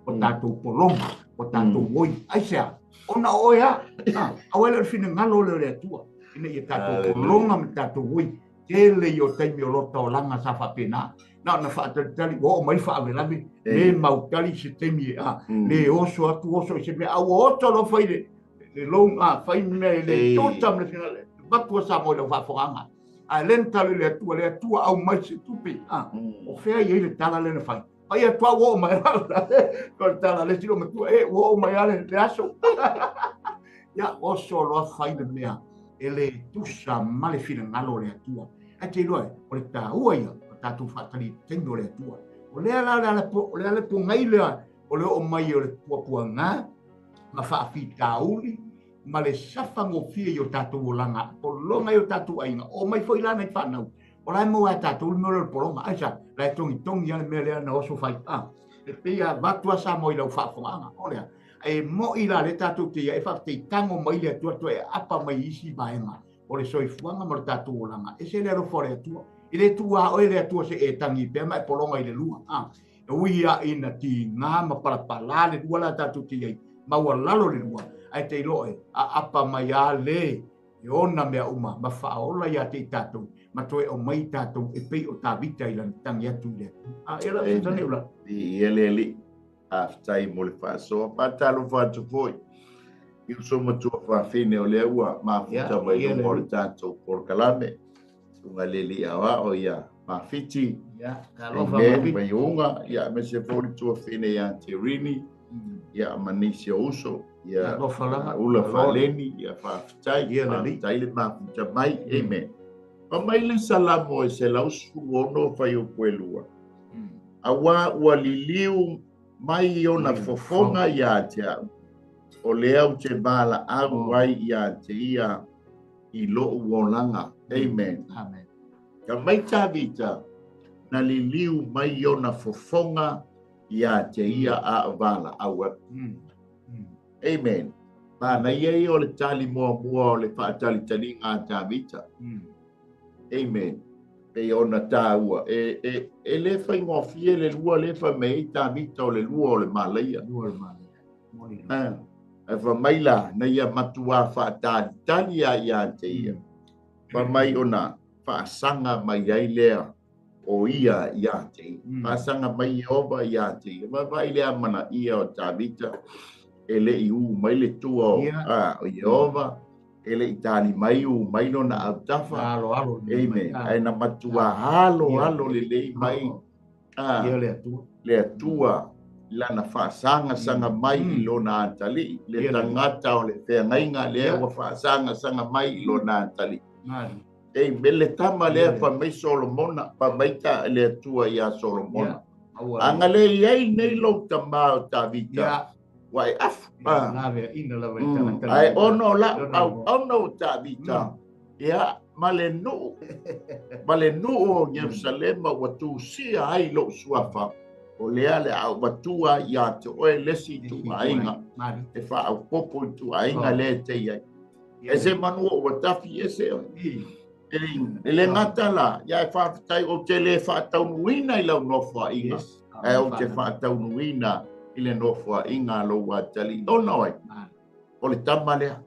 ua tatou pologa, ua tatou oi. Aisea? Ona o oe lava. Aua e le o le finagalo lea o le Atua ina ia tatou pologa ma tatou oi. Tele ia o taimi o lota olaga sa faapena. Na ona faatalitali ua oo mai le faalavelave, le mautali se taimi e le oso atu oso i se mea, a ua oso loa fai le loan, fai mea e le tusa ma le finagalo, avatu a Samoa i lau faafofogaaga. Ae le na talo i le Atua, le Atua aumai se tupe, o fea i ai le tala lea na fai? Fai atu au oo mai o le tala le silo matua, e ua oo mai lava le aso. Ia, oso loa fai le mea e le tusa ma le finagalo o le Atua. Ae te iloa e, o le taua ia o tatou faatali i taimi o le Atua. O lea la o le ala pogai lea o le oo mai o le puapuaga ma faafitauli ma le safagofie i o tatou olaga, pologa i o tatou aiga, oo mai foi la nai fanau. O la e maua e tatou le mea o le pologa. Aisa, la e togitogi lava le mea lea na oso fai. E pei a avatu a Samoa i lau faafofogaaga. O lea, e moi la le tatou te ia e faafetai tago mai le Atua toe aapa mai isi vaega o le soifuaga ma le tatou olaga. Ese le alofa o le Atua. E le tuua oe le Atua se e tagi pea ma e pologa i le lua. E ui a ina tiga ma palapala le lua la tatou te iai, maualalo le lua, ae te iloa e aapa mai a le e ona mea uma ma faaola ia te i tatou, ma toe aumai tatou e pei o Tavita i lana tagi atu i le Atua. E la fesoasoani ula. I ele alii, faafetai mo le faasoa. Faatalofa atu foi i uso matua faafine o lea ua mafuta mai luma o le tatou polokalame. Susuga le alii aoao ia Mafiti, Amen, Vaiuga, ia aemaise foi le tuafine ia Terini, ia ma nisi o uso, ia Ula Faleni, ia faafetai, faafetai le mafuta mai, amen. Fa mai le Salamo e 116 fuaiupu e 2. Auā ua liliu mai ona fofoga ia te au, o lea ou te valaau ai ia te ia i lou olaga. Amen. Amen. Ka mai Tavita, na liliu mai ona fofoga ia te ia a o valaau atu. Amen. Manaia ia o le tali muamua o le faatalitaliga a Tavita. Amen. Pei ona taua, e le faigofie le lua le fai mai ai Tavita o le lua o le malaia. Lua o le malaia. Ae fai mai la, na ia matua faatalitali a ia te ia. Fai mai ona faasaga mai ai lea o ia ia te ia. Faasaga mai Ieova ia te ia. Vaavaai le amanaia o Tavita, e le i u mai le tua o o Ieova, e le i tali mai u mai lona autafa. Amen. Ae na matua alo alo lelei mai le Atua i lana faasaga mai i lona atalii, le tagata o le feagaiga lea ua faasaga mai i lona atalii. Amen. Le tama lea fai mai Solomona, fai mai ta le Atua ia Solomona. Agalelei ai nei lou tamā o Tavita, ua e afu. Ae ono lau auauna o Tavita, ia, ma le nuu, ma le nuu o Ierusalema ua tusia ai lou suafa, o lea le a ou avatua ia te oe le isi ituaiga, e faaopoopo ituaiga lea e te i ai. E se manu ua tafi ese oe. E le gata la, ia e faafetai ou te le faataunuuina i lau nofoaiga, ae ou te faataunuuina i le nofoaiga a lou atalii. Ona o ai? O le tama lea.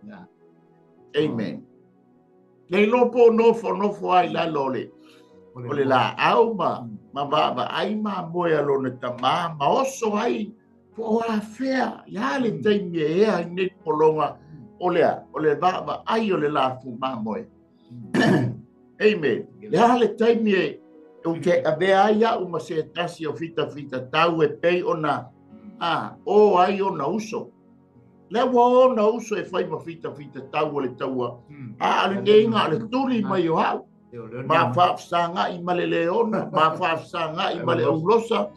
Amen. Le iloa po o nofonofo ai lalo o le o le laau ma ma vaavaai mamoe a lona tamā ma oso ai po o afea le a le taimi e ea ai nei pologa o le o le vaavaai o le lafu mamoe. Amen. Le a le taimi e ou te avea ai au ma se tasi o fitafitatau e pei ona a o ai ona uso. Lea ua o ona uso e fai ma fitafitatau o le taua. A o lenei na o le tuli mai o au. Ma faafesagai ma le leona, ma faafesagai ma le aulosa.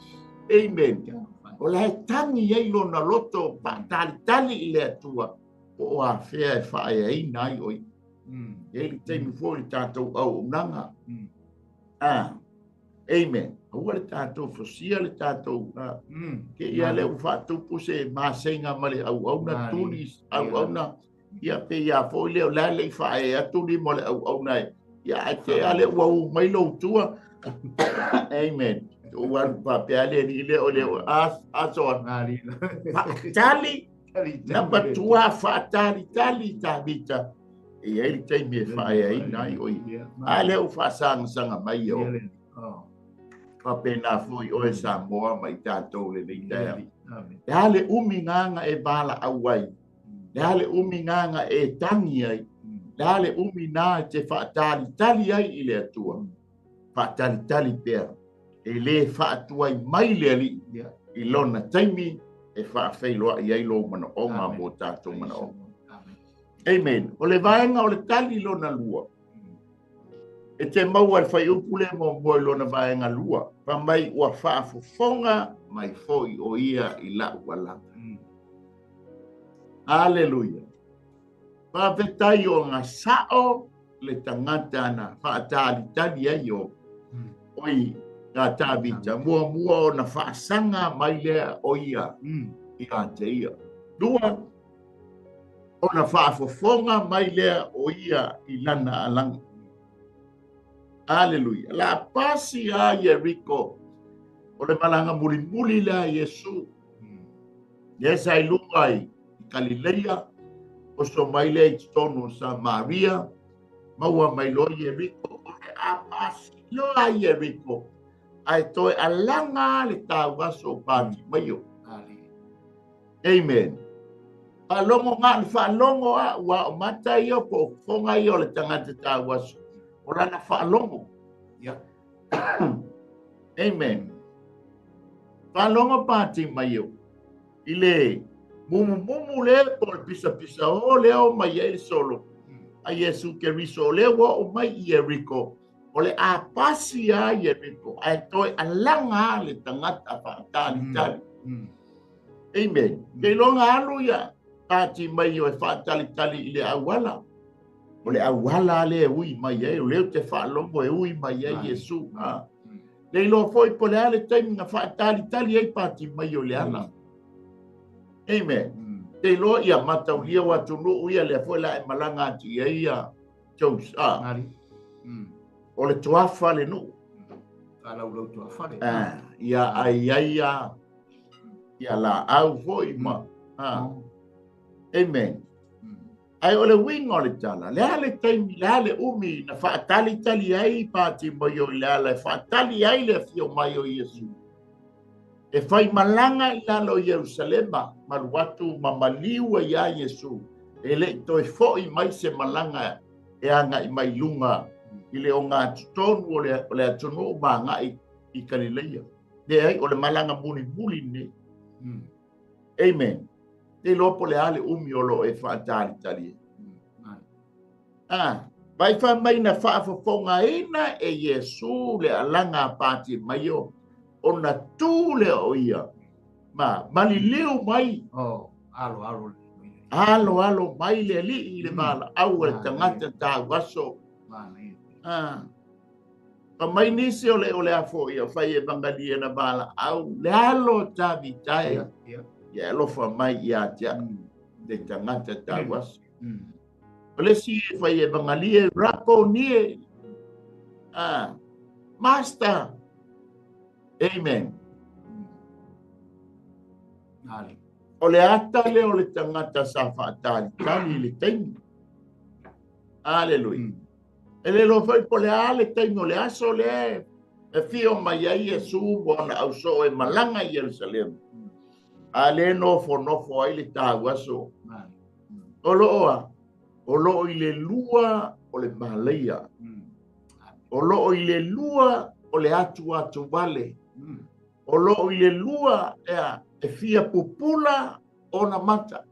Amen. O la e tagi ai lona loto faatalitali i le Atua po o afea e faaeaina ai o ia. E i ai le taimi foi le tatou auaunaga. Amen. Aua le tatou fosia le tatou ke ia le ua faatupu se masega ma le auauna tuli auauna ia pe ia foi lea o le a le i faaea atu lima o le auauna e ia ae te a le ua u mai lou tua. Amen. Ua alu faapea le alii lea o le aso faatali na matua faatalitali Tavita e i ai le taimi e faaeaina ai o ia. A lea ua faasagasaga mai e o. Faapena foi oe Samoa ma i tatou lenei taeao. Le a le umi gaga e valaau ai, le a le umi gaga e tagi ai, le a le umi na e te faatalitali ai i le Atua. Faatalitali pea, e lē faatuai mai le Alii i lona taimi e faafeiloai ai lou manaoga mo tatou manaoga. Amen. O le vaega o le tali lona lua, e te maua le fuaiupu le muamua i lona vaega lua, fai mai ua faafofoga mai foi o ia i la'u alaga. Aleluia. Faafetai o gasa'o le tagata na faatalitali ai o oi a Tavita muamua ona faasaga mai lea o ia ia te ia. Lua, ona faafofoga mai lea o ia i lana alaga. Aleluia. La pasi a Ieriko o le malaga mulimuli lea a Iesu. Lea sa i luga i Kalileia, oso mai lea i totonu o Samaria, maua mai loa Ieriko, o le a pasi loa Ieriko, ae toe alaga le tauaso o Patimaio. Amen. Faalogo nga le faalogo a ua o mata ia po o fofoga ia o le tagata tauaso. O lana faalogo. Amen. Faalogo Patimaio i le mumumumu le po le pisapisa o lea o mai ai le solo. A Iesu Keriso o lea ua oo mai i Ieriko, o le a pasi a Ieriko, ae toe alaga le tagata faatalitali. Amen. Ke iloga alu ia Patimaio e faatalitali i le auala. O le auala le e ui mai ai, o lea ou te faalogo e ui mai ai Iesu. Le iloa foi po le a le taimi na faatalitali ai Patimaio i le ala. Amen. Te iloa ia mataulia o atunuu ia lea foi la e malaga atu i ai ia Jose. O le tuafa le nuu. Falaulau tuafa le. Ia ai ai ia ia laau foi ma. Amen. Ai o le uiga o le tala, le a le taimi, le a le umi na faatalitali ai Patimaio i le ala e faatali ai le afio mai o Iesu. E fai malaga i lalo i Ierusalema, malu atu ma maliu ai ia Iesu, e le'i toe fo'i mai se malaga e aga'i mai luga i le ogatotonu o le atunuu ma aga'i i Kalileia. Leai, o le malaga mulimuli lenei. Amen. Te iloa po le a le umi o loo e faatalitali ai. Vai fai mai na faafofogaina e Iesu le alaga a Patimaio ona tu lea o ia ma maliliu mai. Alo alo alo alo mai le alii i le valaau a le tagata tauaso. Fa mai nisi o le a foi o fai evangelia na valaau le alo Tavita e ia alofa mai ia te au le tagata tauaso. O le isi e fai evangelia raponie. Master. Amen. O le ata lea o le tagata sa faatalitali i le taimi. Aleluia. E le iloa foi po le a le taimi o le aso lea e fio mai ai Iesu ma ona ausoo e malaga i Ierusalema. A le nofonofo ai le tauaso. O loo a, o loo i le lua o le malaia. O loo i le lua o le atu atu vale. O loo i le lua e fia pupula ona mata.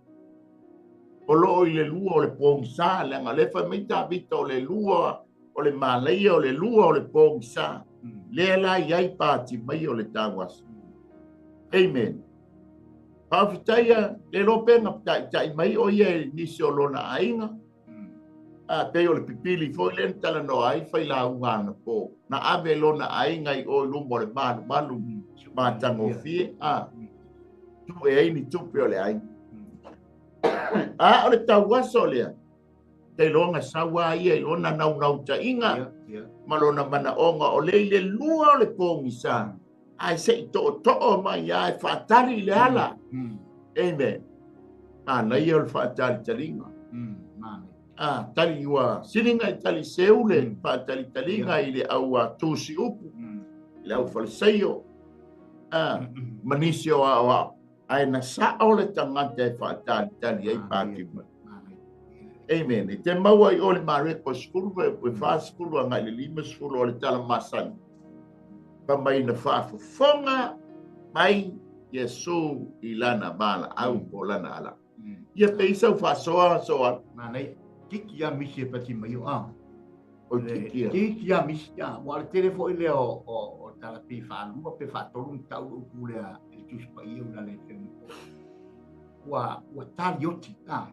O loo i le lua o le pogisa, leaga o lea fai mai Tavita o le lua o le malaia, o le lua o le pogisa. Lea la i ai Patimaio o le tauaso. Amen. Faafetai le iloa pe na taitai mai o ia i nisi o lona aiga. Pei o le pipili foi lea na talanoa ai fai lauga anapo. Na ave lona aiga i o i luma o le malumalu matagofie. Tu e ai ni tupe o le aiga. A o le tauaso lea, te iloa saua ia i lona naunautaiga ma lona manaoga o le i le lua o le pogisa. Ai se i to'oto'o mai ia e faatali i le ala. Amen. Manaia o le faatalitaliga. Tali ua siliga i tali seu le faatalitaliga i le au a tusi upu. I le aufaleseio, ma nisi o aoao. Ae na sao le tagata e faatalitali ai Patimai. Amen. E te maua i o le Mareko 10, e 40 agai le 50 o le tala masani. Fa mai na faafofoga mai Iesu i lana valaau po lana ala. Ia pe i sau faasoa soa. Manaia. Tiki a misi e pati mai o a. O tiki a. Tiki a misi a. Ua le tele foi lea o tala pe whaalua pe whaatolu ni tau upu lea e Tusi Paia una le te Ua talioti a.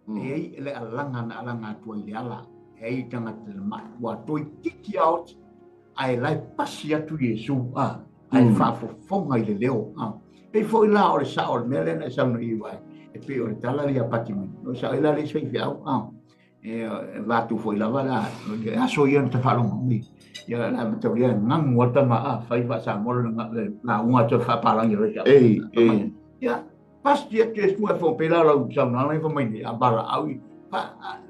E ai le alanga na alanga atua i le ala. E ai tangata le mai. Ua toi tiki a oti. Ae lai pasi atu Iesu a. Ae whaafofonga i le leo a. Pei foi la o le sao o le mea lea na e sauna i wai. E pei o le tala lia pati mai. No sa ila le sei whiau a. E vatu foi lava la. E aso ia na te whalonga umi. Ia la mataulia ngangu atama a. Whai wa sa mora la unga te whaparangi re. Ei, ei. Ia, pasi atu e sua fo pela lau sauna nei fa mai nei a bara au.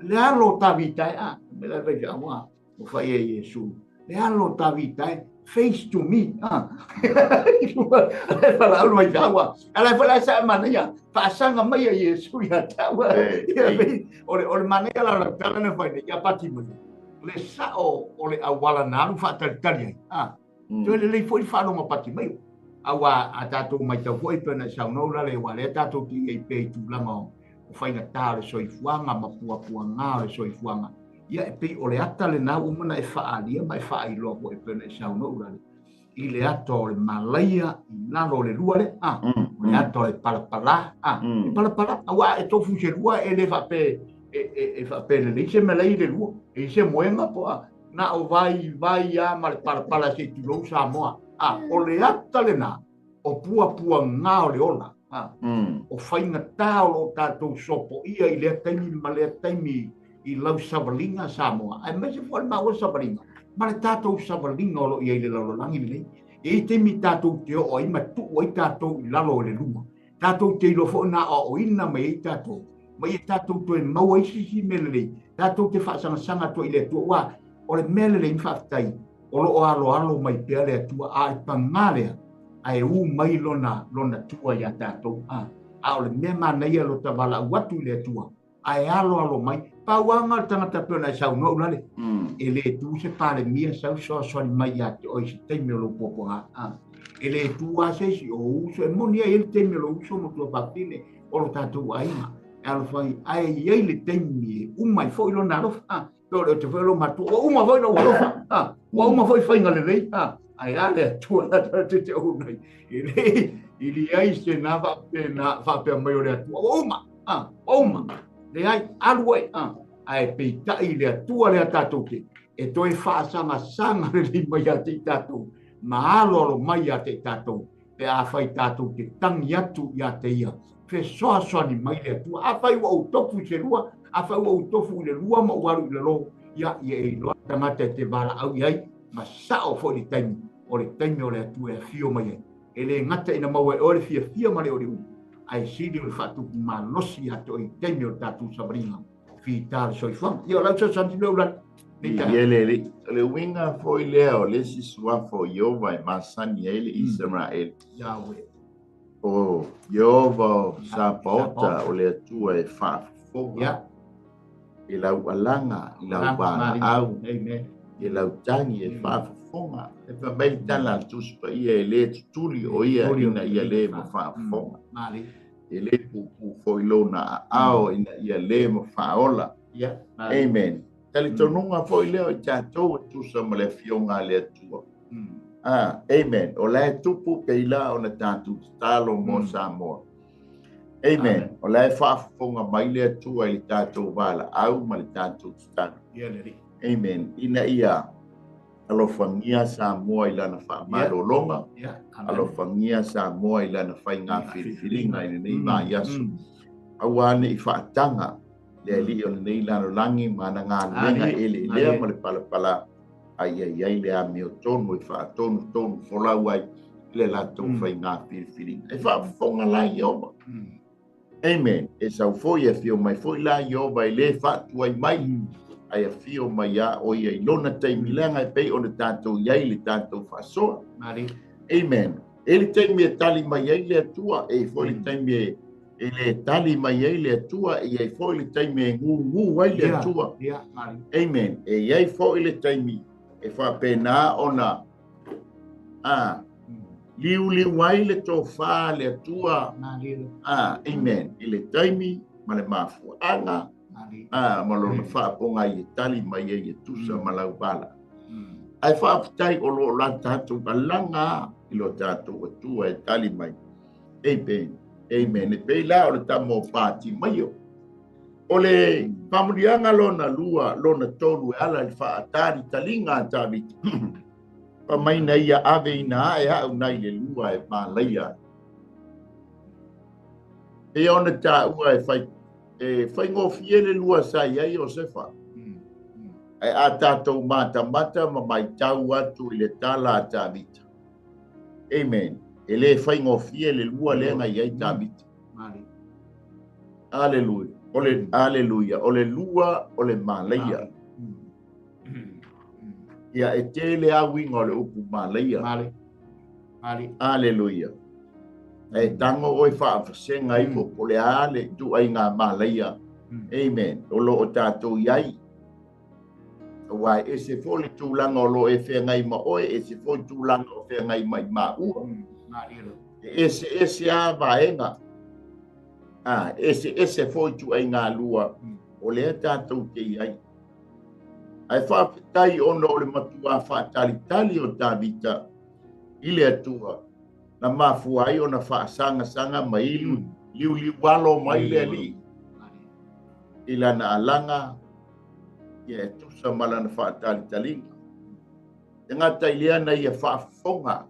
Le alo tavita a. Me la vai a wa. O whai e Iesu. Le alo tavita e. Face to me. Ale whala alu mai taua. Ale whala sa manaia. Whaasanga mai a Iesu ia taua. O le manaia la la tala na whai nei. Ia pati mai. Le sao o le awala na alu whaatalitali ai. Toe le lei foi whalonga pati mai. Awa a tātou mai tau foi pena saunou la le wa le tātou ki ei pe tūlanga o whainga tā o le soifuanga ma puapuanga o le soifuanga. Ia e pei o le ata le nā umana e whaalia ma e whaailoa po e pena e saunou la le. I le ata o le malaia i lalo o le lua le. O le ata o le palapala. E palapala. Awa e tofu se lua e le whape e whape le leise me lei le lua. E se moenga po a. Nā o vai vai a ma le palapala se tulou Samoa. O le ata le nā o puapua ngā o le ola. O whainga tā o lo tātou sopo ia i lea taimi ma lea taimi i lau savalinga Samoa. Ai mai se fo maua savalinga. Ma le tātou savalinga o lo ia i le lalolagi lenei. E i taimi tātou te o ai ma tuu ai tātou i lalo o le luma. Tātou te ilo fo nā o ina mai ai tātou. Mai e tātou toe maua i sisi mele lei. Tātou te whaasangasanga tua i le atua. Ua, o le mele lei mwhaatai. O lo o alo alo mai pea le atua a i pangalea. Ai u mai lona tua ia tātou. A o le mea manaia lo tawala uatu i le atua. Ai alo alo mai. Pauanga le tangata peo na e saunoa ulale. E le tu se pale mia sau soasoani mai ia te oi se taimi o lo puapuaga. E le tu a se isi o uso. E moni ai le taimi o lo uso mo tua whapine o lo tātou aiga. E alo whai ai iai le taimi e umai foi lo nā alofa. Peo le o te foi lo matua. O uma foi lo alofa. Ua uma foi whainga le lei. Ai a le atua la te te o nei. E le ai se nā whapea mai o le atua. Ua uma. Ua uma. Le ai, alu ai, ai peitai le atua le tātou te. E toe whaasanga sanga le lei mai a te tātou. Ma alo alo mai a te tātou. Pe a whai tātou te tangi atu i a te ia. Fe soasoani mai le atua. A whai ua utofu se lua. A whai ua utofu i le lua ma uaru i le lo. Ia ia e iloa tangata te wala au i ai. Ma sao foi le taimi. O le taimi o le atua e whio mai ai. E le ngata ina maua e o le fia fia ma le o le ui. Ai sili o le whaatupu malosi a te oi taimi o tātou savaringa. Fi tā le soifuanga. Ia o lau sasanti leu lani. Ia le le uiga foi lea o le isi suafa o Ieova e masani ai le Iseraele. Yahweh. O Ieova o Sapaota o le Atua e faafofoga. I lau alaga, i lau valaau, i lau tagi e faafofoga. E fai mai le tala a le Tusi Paia e lē tutuli o ia ina ia lē ma faafofoga. E lē pupū foi lona aao ina ia lē ma faaola. Amen. Talitonuga foi lea o i tatou e tusa ma le afioga a le Atua. Amen. O la e tupu pei la ona tatou tatalo mo Samoa. Amen. O la e faafofoga mai le Atua i le tatou valaau ma le tatou tatalo. Amen. Ina ia alofagia Samoa i lana faamalologa, alofagia Samoa i lana faiga filifiliga i lenei vaiaso. Aua ane i faataga le alii o lenei lalolagi ma ana galuega eleelea ma le palapala ai ai ai le amiotonu e faatonutonu folau ai i le latou faiga filifiliga. E faafofoga la Ieova. Amen. E sau foi e afio mai foi la Ieova e lē faatuai mai. Ae afio mai lava o ia i lona taimi leaga e pei ona tatou i ai le tatou faasoa. Amen. E i ai le taimi e tali mai ai le Atua, e i ai foi le taimi e le tali mai ai le Atua, e i ai foi le taimi e gugu ai le Atua. Amen. E i ai foi le taimi e faapena ona a liuliu ai le tofa a le Atua. Amen. I le taimi ma le mafuaaga ma lona faapogai e tali mai ai e tusa ma lau vala. Ae faafetai o lo o la tatou alaga i lo tatou Atua e tali mai. Amen. Amen. E pei la o le tama o Patimaio. O le faamanuiaga lona lua, lona tolu e ala i le faatalitaliga a Tavita. Fai mai na ia aveina ae au nai le lua e malaia ai. Pei ona taua e fai e faigofie le lua sa i ai Iosefa. Ae a tatou matamata ma maitau atu i le tala a Tavita. Amen. E le faigofie le lua lea na i ai Tavita. Aleluia. O le aleluia. O le lua o le malaia. Ia e tele lava uiga o le upu malaia. Aleluia. E tago oe faavasega ifo po o le a le ituaiga malaia. Amen. O lo o tatou i ai. Aua e ese foi le tulaga o lo o e feagai ma oe, ese foi tulaga o feagai mai maua. E eseese lava vaega. Eseese foi ituaiga lua o lea tatou te i ai. Ae faafetai ona o le matuā faatalitali o Tavita i le Atua, na mafua ai ona faasagasaga ma ilu liuliualo mai le Alii i lana alaga ia e tusa ma lana faatalitaliga. E gata i lea na ia faafofoga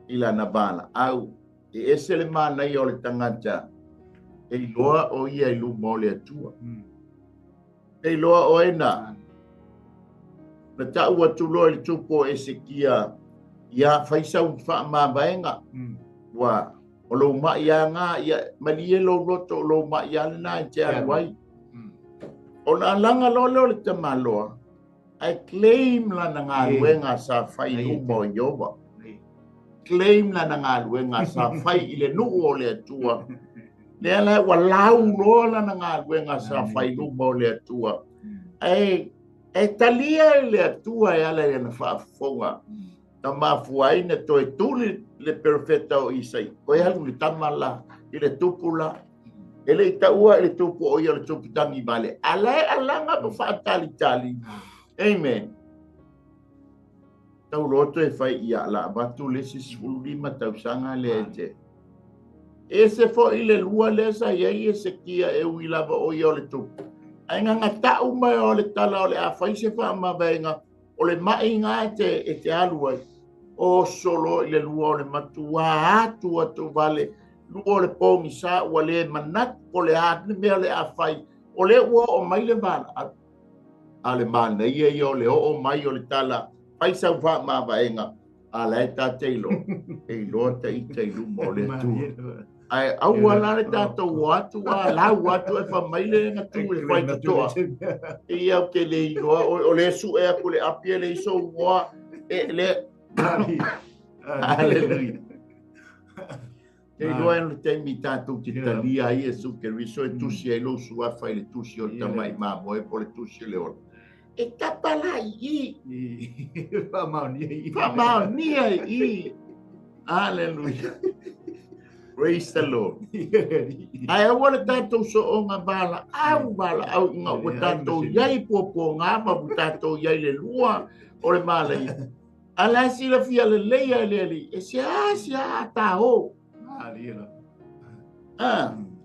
i lana valaau. E ese le manaia o le tagata e iloa o ia i luma o le Atua. E iloa oe na na ta'u atu loa i le tupu o Esekia, ia fai sau faamavaega, ua o lou ma'i lava gā, ia malie lou loto o lou ma'i lava lenā e te alu ai. Ona alaga loa lea o le tamaloa, ae claim lana galuega sa fai i luma o Ieova. Claim lana galuega sa fai i le nuu o le Atua. Lea la ua lau loa lana galuega sa fai i luma o le Atua. Ae e talia e le Atua e ala i lana faafofoga. Na mafua ai na toe tuli le perofeta o Isaia. Toe alu le tama la i le tupu la. E le i taua i le tupu o ia o le tupu tagivale. A la e alaga ma faatalitali. Amen. Tau loa toe fai ia la avatu le isi 15 tausaga lea e te. Ese foi le lua lea sa i ai Esekia e ui lava o ia o le tupu. Ae gagata'u mai o le tala o le a fai se faamavaega o le ma'i gā e te alu ai. Oso loa i le lua o le matuā atu atu vale lua o le pogisa ua le manatu po o le a le mea o le a fai. O lea ua oo mai le valaau. A le manaia ia o le oo mai o le tala fai sau faamavaega a la e ta te iloa, e iloa ta ita i luma o le Atua. Ae aua la le tatou o atu a lau atu e fai mai le na tu e fai totoa. E ia ou te le iloa, o le su'e atu le api e le iso uoa e le. Hallelujah. Te iloa e le taimi tatou te talia ai Iesu Keriso e tusi ai lou suafa i le tusi o le tama'i mamoe po o le tusi o le ola. E tapa la i i. Faamaonia i i. Faamaonia i i. Hallelujah. Praise the Lord. Ae aua le tatou sooga valaau, valaau ina ua tatou i ai puapuaga ma ua tatou i ai le lua o le malaia. A la e silafia lelei e le Alii, e seāseā ta o.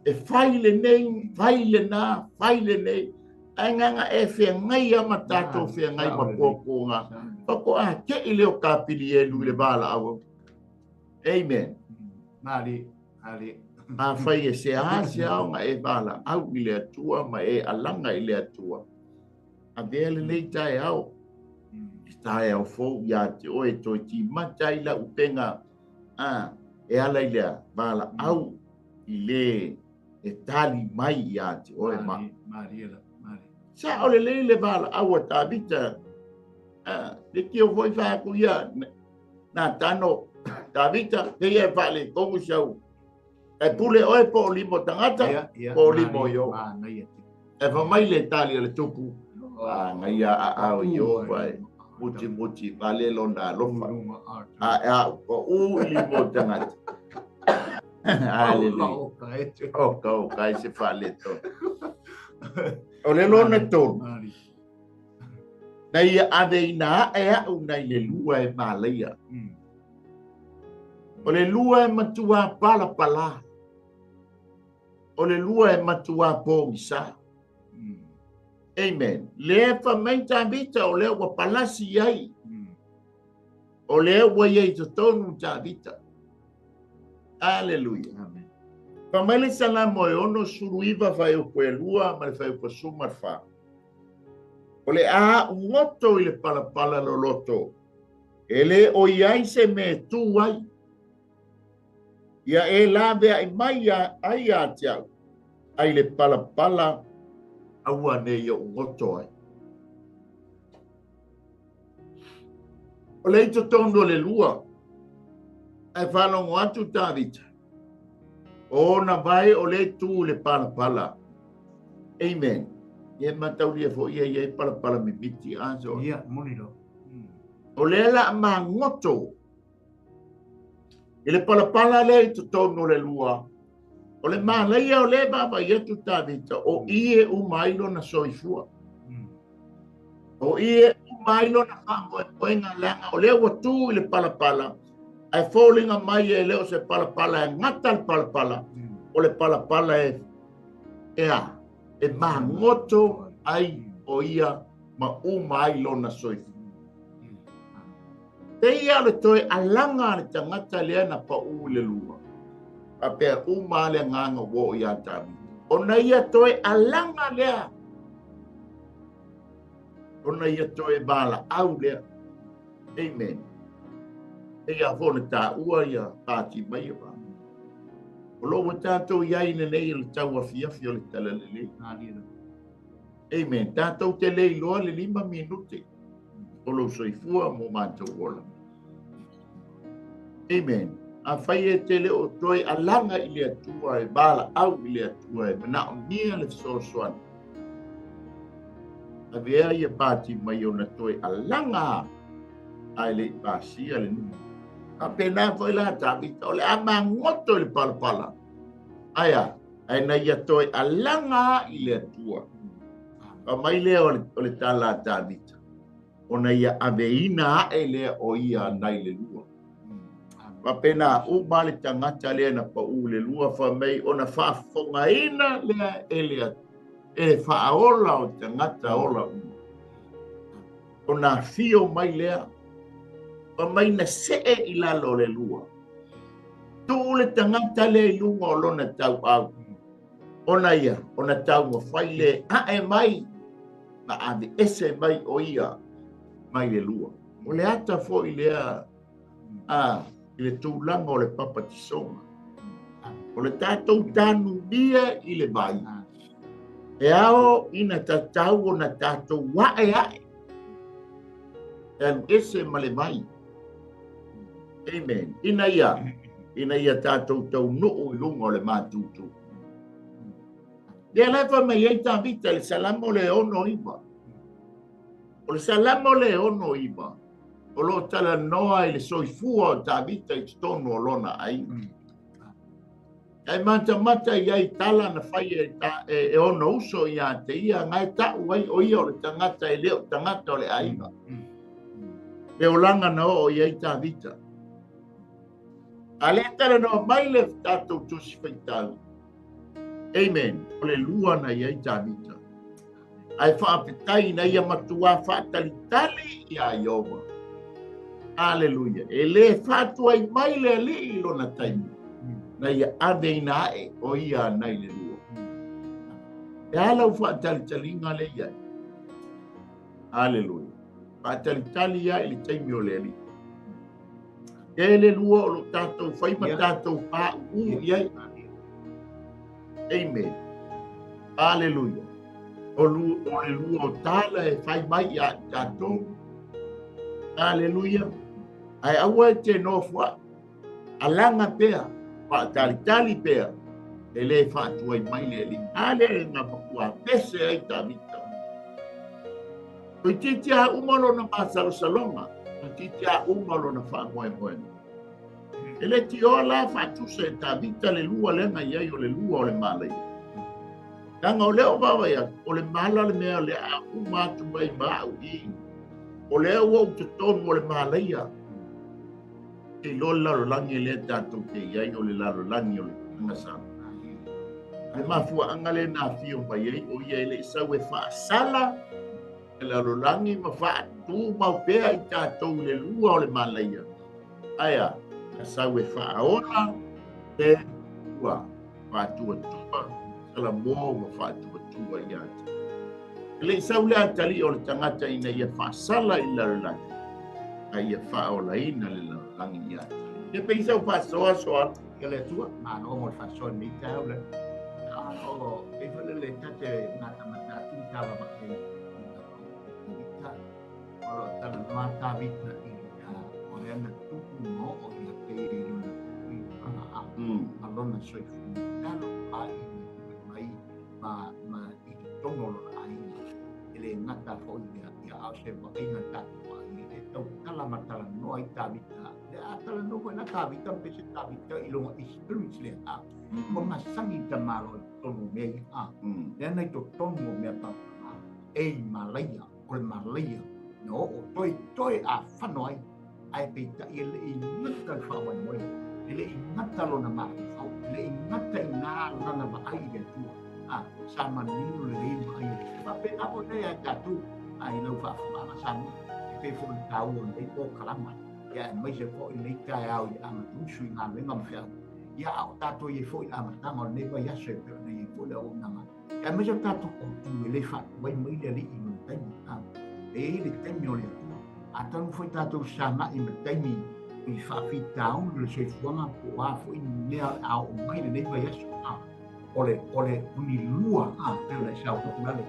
E fai lenei, fai lenā, fai lenei. Ae gaga e feagai lava ma tatou feagai ma puapuaga. Faatoa te'i lea o Kapilielu i le valaau. Amen. Afai e seāseā ona e valaau i le Atua ma e alaga i le Atua, avea lenei taeao, e taeao fou iā te oe e toe timata ai lau upega a, e ala i le valaau i le e tali mai iā te oe ma. Sa'o lelei le valaau a Tavita. Le tio foi fai atu ia Natano, Tavita, te ia e faaletonu si au. E pule oe po o lima o tagata, po o lima o Ioova. E fai mai le tali a le tupu, Manaia aao Ioova e mutimuti vale lona alofa. A e a u i lima o tagata. Hallelujah. Oka oka e se faaletonu. O le lona tolu, na ia aveina ae a'u nai le lua e malaia. O le lua e matuā palapalā. O le lua e matuā pogisa. Amen. Lea fai mai Tavita o lea ua palasi i ai. O lea ua i ai i totonu Tavita. Aleluia. Amen. Fai mai le Salamo e 69 fuaiupu e 2 ma le fuaiupu 14. O le a goto i le palapala loloto, e le o i ai se mea e tu ai. Ia e laveai mai ai ia te au, ai le palapala aua ne i ou goto ai. O le i totonu o le lua, ae faalogo atu Tavita, o ona vae o le tu i le palapala. Amen. Ia mataulia foi ia i ai palapala mimiti a so. Ia, moni lo. O lea la magoto i le palapala lea i totonu o le lua, o le malaia o le vaavaai atu Tavita, o i e uma ai lona soifua. O i e uma ai lona faamoemoega leaga o lea ua tu i le palapala, ae foliga mai e le o se palapala e gata le palapala, o le palapala e e a, e magoto ai o ia ma uma ai lona soifua. Pei o le toe alaga a le tagata lea na pau i le lua. Faapea uma le agaga ua oo ia Tavita. Ona ia toe alaga lea. Ona ia toe valaau lea. Amen. E ia foi na taua ia pati mai ia va. O lo o tatou i ai lenei o le tauafiafi o le talalelei. Amen. Tatou te le iloa le 5 minute o lou soifua mo matou ola. Amen. Afai e te le o toe alaga i le Atua e valaau i le Atua e manaomia le fesoasoani, avea ia pati mai ona toe alaga ae le i pasia le nuu. Faapena foi la Tavita, o le a magoto i le palapala. Ae a? Ae na ia toe alaga i le Atua. Fai mai lea o le tala a Tavita, ona ia aveina ae lea o ia nai le lua. Faapena uma le tagata lea na pau le lua, fai mai ona faafofogaina lea e le e faaola o tagata ola uma. Ona afio mai lea, fai mai na see i lalo o le lua. Tuu le tagata lea i luga o lona tauau. Ona ia, ona taumafai le ae mai, ma ave ese mai o ia mai le lua. O le ata foi lea a i le tulaga o le papatisoga. O le tatou tanunia i le vai. E ao ina tatau ona tatou ae ae. E alu ese ma le vai. Amen. Ina ia tatou taunuu i luga o le matutu. Lea la e fai mai ai Tavita le Salamo le 69. O le Salamo le 69, o lo o talanoa i le soifua o Tavita i totonu o lona aiga. Ae matamata i ai tala na fai e ona uso ia te ia, ngai ta'u ai o ia o le tagata e le o tagata o le aiga. Le olaga na oo i ai Tavita. A le talanoa mai le tatou tusi faitau. Amen. O le lua na i ai Tavita. Ae faafetai ina ia matuā faatalitali ia Ioova. Aleluia. E le faatuai mai le Alii i lona taimi, na ia aveina ae o ia nai le lua. E a lau faatalitaliga le i ai? Aleluia. Faatalitali ia i le taimi o le Alii. E le lua o lo tatou fai ma tatou pauu i ai. Amen. Aleluia. O le lua o tala e fai mai ia i tatou. Aleluia. Ae aua e te nofoa'i. Alaga pea, faatalitali pea, e lē faatuai mai le Alii. A lea na matua pese ai Tavita. Toeitiiti lava uma lona masalosaloga, toeitiiti lava uma lona faamoemoega. E le tioa la faatusa e Tavita le lua lea na i ai o le lua o le malaia. Leaga o lea o vaavaai atu, o le mala le mea o le a uma atu mai ma au i. O lea ua ou totonu o le malaia. Te iloa le lalolagi lea tatou te i ai o le lalolagi o le agasala. Le mafuaaga lea na afio mai ai o ia e le i sau e faasala le lalolagi ma faatumau pea i tatou i le lua o le malaia. Ae a, na sau e faaola le ua faatuatua Salamo ma faatuatua ia te. E le i sau le atalii o le tagata ina ia faasala i le lalolagi, a ia faaolaina le lalolagi ia te. Ia pei sau faasoasoa atu. Ia le Atua, malo mo le faasoa i lenei taeao le. O, pei foi le le tate matamata atu i tala ma e i O lo o talanoa Tavita i o lea na tupu ma oo ia te ia i lona tauiloaga a ma lona soifua talo a i mai ma i totonu o lona aiga. E le gata foi ia ia a o se vaaiga tatou vaai e tautala ma talanoa ai Tavita. Le a talanoa foi na Tavita pe se Tavita i lona experience lea a. Ua masani ta malo i totonu o mea ia a. Lea na i totonu o mea papa e i malaia. O le malaia na oo toe toe afano ai, ae peitai e le i gata le faamoemoe, e le i gata lona mafaufau, e le i gata i nā lana vaai i le Atua. A, sa manino lelei le vaai atu. E faapena foi lea ia tatou, a i lau faafofogaaga Samoa, e pei foi o le taua o lenei polokalama, ia aemaise foi lenei taeao i le amatuusu i galuega ma feau. Ia, a o tatou i ai foi i le amataga o lenei vaiaso e pei ona i ai foi le auaunaga. Aemaise o tatou autu e le faatuai mai le Alii i lona taimi. E i ai le taimi o le Atua. Atonu foi tatou sagai ma taimi i faafitauli o le soifuaga po o a foi ni mea o le a oo mai lenei vaiaso. O le, o le, o ni lua, pei ona e saunoa lale,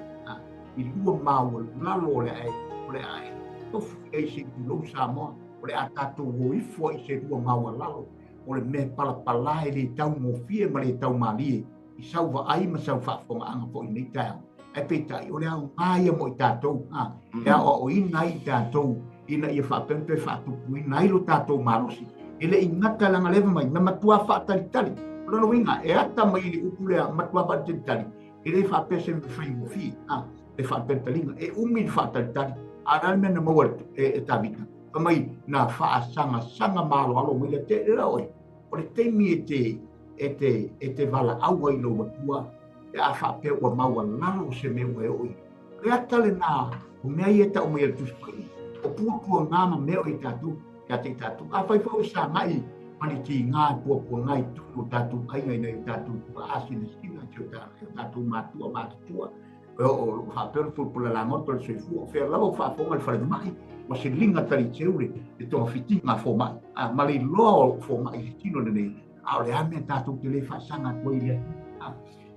i lua maualalo o le a e, o le a e tofu i ai se i tulou Samoa, o le a tatou o ifo ai i se lua maualalo, o le mea palapala e le taugofie ma le taumalie. I sau vaai ma sau faafofogaaga foi i lenei taeao. Ae peitai, o le aoga ia mo i tatou, a, e aoaoina ai i tatou ina ia faapea ona toe faatupuina ai lo tatou malosi. E le i gata leaga leva mai, na matua faatalitali. O lona uiga, e ata mai i le upu lea, matua faatalitali, e le faapea se mea faigofie, a, le faatalitaliga. E umi le faatalitali, a o le a le mea na maua e Tavita? Fai mai, na faasagasagamaaloalo mai le te, le oe. O le taimi e te e te, e te valaau ai i lou Atua, pe a faapea ua maualalo se mea ua e oo i ai. O le ata lenā, o mea ia e tau mai e le Tusi Paia, o puapuagā ma mea o i tatou, ia te i tatou. Afai foi ua sagai ma ni tigā e puapuagā i totonu o tatou aiga ina ia tatou tuaa sinasina i si o tatou matua matutua, o lo o faapea ona pulapula lagoto le soifua, o fea lava ua faafofoga le falemai, ua siliga taliteu le togafitiga a fomai, a ma le iloa o fomai i le tino lenei, a o le a mea tatou te le faasaga atu ai i le Atua?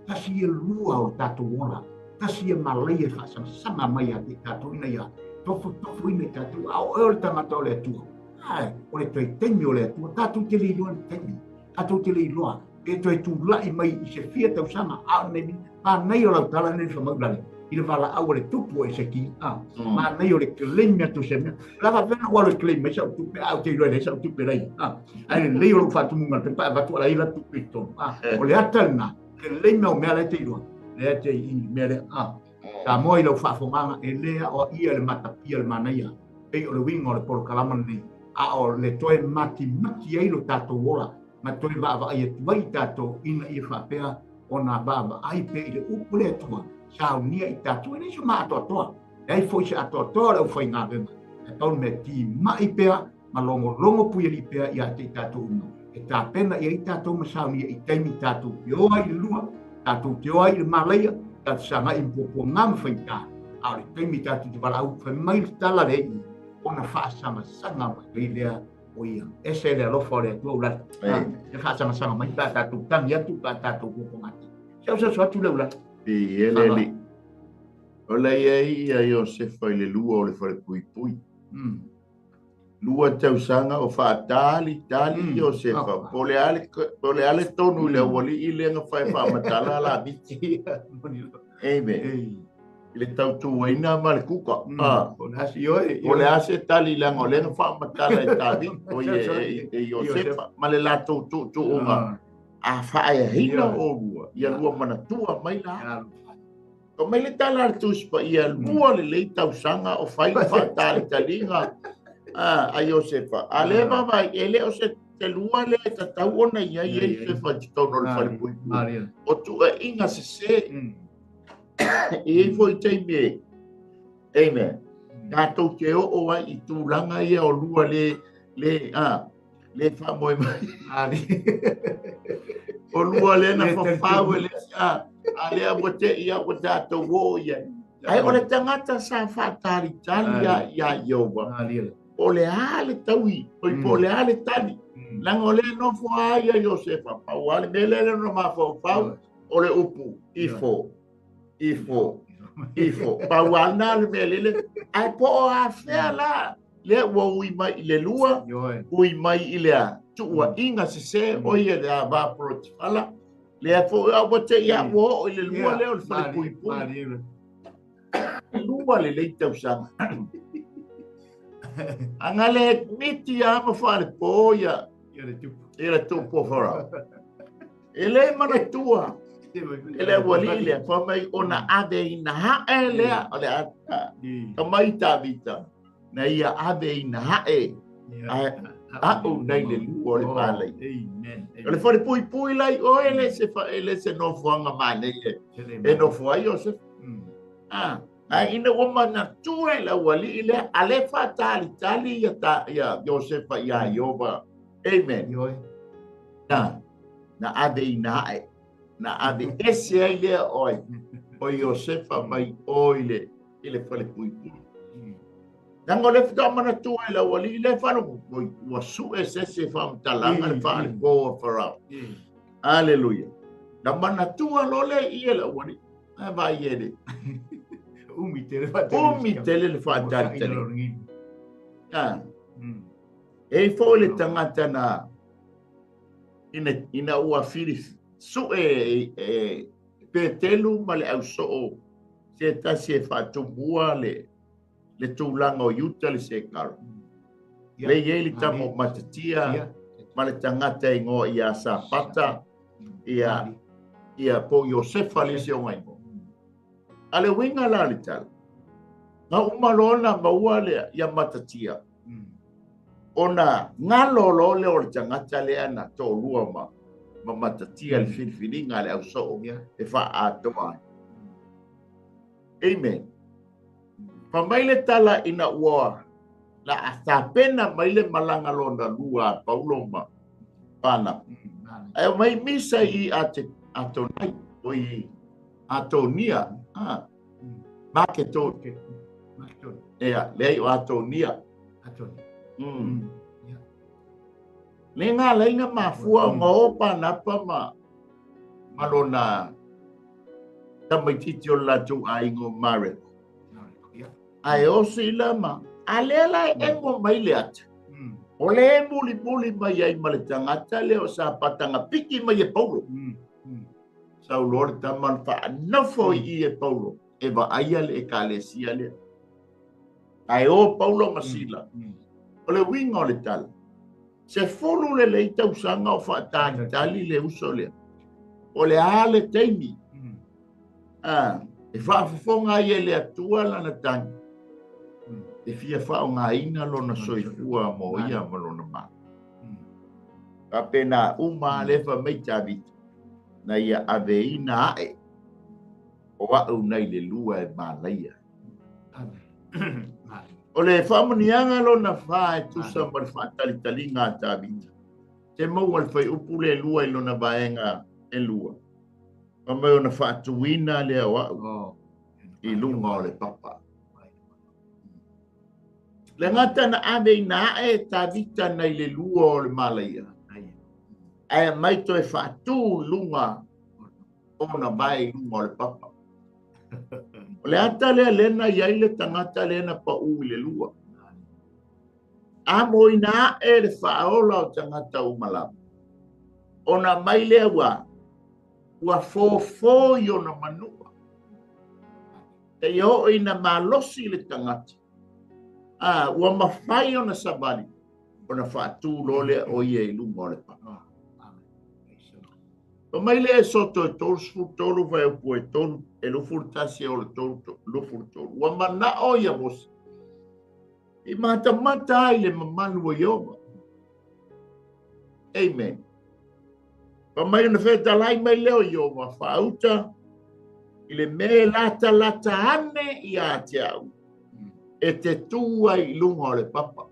Tasi ia lua o le tatou ola, tasi ia malaia e faasagasama mai ia te tatou ina ia tofotofoina i tatou, a o oe o le tagata o le Atua, a o le toe taimi o le Atua, tatou te le iloa le taimi, tatou te le iloa pe toe tulai mai i se fia tausaga, a o lenei manaia o lau tala lenei Famaulale i le valaau a le tupu o Esekia, a manaia o le claim atu se mea la faapea na ua alu e claim mai sau tupe, a ou te iloa e leai sau tupe lai, a ae lelei o lou faatumuga le pepa e avatu ala ai la tupe i totonu, a o le ata lena claim o mea la e te iloa lea te i mea lea, a Samoa i lau faafogaga e le aoaia le matapia le manaia pei o le uiga o le polokalama lenei, a o le toe matimati ai lo tatou ola ma toe vaavaai atu ai i tatou ina ia faapea ona vaavaai pea i le upu le Atua saunia i tatou. E leai se maatoatoa, leai foi se atoatoa o le aufaigaluega, ae pau le mea timai pea ma logologo puialii pea ia te i tatou uma e tapena i ai tatou ma saunia i taimi tatou te o ai i le lua, tatou te o ai i le malaia, tatou sagai i puapuaga ma faigata, a o le taimi tatou te valaau fai mai le tala le i ona faasagasaga mai lea o ia. Ese le alofa o le Atua ulala. E faasagasaga mai pe a tatou tagi atu, pe a tatou puapuaga atu. Se au soso atu le ulala. I ele li. O le ia ia Iosefa i le lua o le falepuipui. Lua tausaga o faatali tali Iosefa. Po o le a le tonu i le aualii lea na fai faamatala la miti. Amen. I le tautuaina ma le kuka. O le a se tali leaga o lea na faamatala e Tavita o e Iosefa ma le latou tuutuuga. A faaeaina olua ia lua manatua mai la. O mai le tala a le Tusi Paia, lua lelei tausaga o fai le faatalitaliga a Iosefa. A lea vaavaai, e le o se lua lea e tatau ona i ai Iosefa i totonu o le falepuipui. O tuuaiga sese. E i ai foi taimi e, amen, tatou te oo ai i tulaga ia o lua le, le, le faamoe mai. O lua le na fafau e le a lea ua te ia ua tatou oo i ai. Ae o le tagata sa faatalitali ia Ieova. O le a le taui, po o le a le tali. Leaga o lea nofo a ia Iosefa, pau a le mea lea na mafaufau, o le upu, ifo, ifo, ifo. Pau a na le mea lele, ae po o afea la, lea ua ui mai i le lua, ui mai i le a, tuuaiga sese, o ia le a va Potifala, lea foi a ua te ia ua oo i le lua lea o le falepuipui. Lua lelei tausaga. Anga le miti a ma faalepo ia le tupu o Farao. E le manatua e le aualii lea, fai mai ona ave ina hae lea, o le a tamai Tavita, na ia ave ina hae, a'u nei le lua o le palai. O le falepuipui lai oe e le se nofoaga manei e nofo ai Iosefa. Ae ina ua manatua e le aualii lea, a le faatalitali ia Iosefa ia Ieova. Amen. Na ave ina ae, na ave ese ai lea oe, o Iosefa mai o i le falepuipui. Leaga o le faatoa manatua e le aualii lea faalogo, ua sue se faamatalaga le faalepo o Farao. Aleluia. Na manatua loa lea i ia le aualii. A vai e le. Umi tele le faatalitali. E foi le tagata na ina ua fili sue e Petelu ma le ausoo se tasi e faatumua le tulaga o Iuta le sekalo. Le iai le tama o Matatia ma le tagata e igoa ia Sapata ia po Iosefa le isi o ngaigoa. A le uiga la le tala, na uma loa ona maua lea ia Matatia, ona galo loa lea o le tagata lea na toalua ma Matatia le filifiliga a le ausoo e faaatoa ai. Amen. Fa mai le tala ina ua la tapena mai le malaga lona lua a Paulo ma Pana. Ae o mai misa i Atonai, o i Atonia. Maketo. Ea, lea i o Atonia. Le ngā lainga mafua o ngā o Panapa ma lona tamaititi o le latou aiga o Mareko. Ae osi la ma, a lea la e emo mai le ata. O le e mulimuli mai ai ma le tagata lea o Sapata na piki mai e Paulo. Sau loa le tama na faanofo i i e Paulo, e vaaia le ekalesia lea. Ae o Paulo ma Sila. O le uiga o le tala, se fulu lelei tausaga o faatalitali le uso lea. O le a le taimi, e faafofoga ai e le Atua lana tagi, e fia faaaogaina lona soifua mo ia ma lona malo. Faapena uma le fa mai Tavita, na ia aveina ae o a'u nei le lua e malaia. O le faamuniaga lona fa e tusa ma le faatalitaliga a Tavita. Te maua le faiupu le lua i lona vaega e lua. Fa mai ona faatuina lea o a'u i luga o le papa. Le gata na ave ina ae Tavita nei le lua o le malaia. Ae mai toe faatu i luga ona vae i luga o le papa. O le ata lea lena i ai le tagata lena pa'ū i le lua. A moina a'e le fa'aola o tagata uma lava. Ona mai lea ua ua fofo i ona manua. E ia oo ina malosi le tagata. A ua mafai ona savali ona faatū loa lea o ia i luga o le papa. O mai le Esoto e 33 fuaiupu e 3 e 21 e o le 3 23. Ua mana'o ia Mose i matamata ai le mamalu o Ieova. Amen. Pa mai ona fetalai mai lea o Ieova faauta i le mea e latalata ane ia te au e te tū ai i luga o le papa.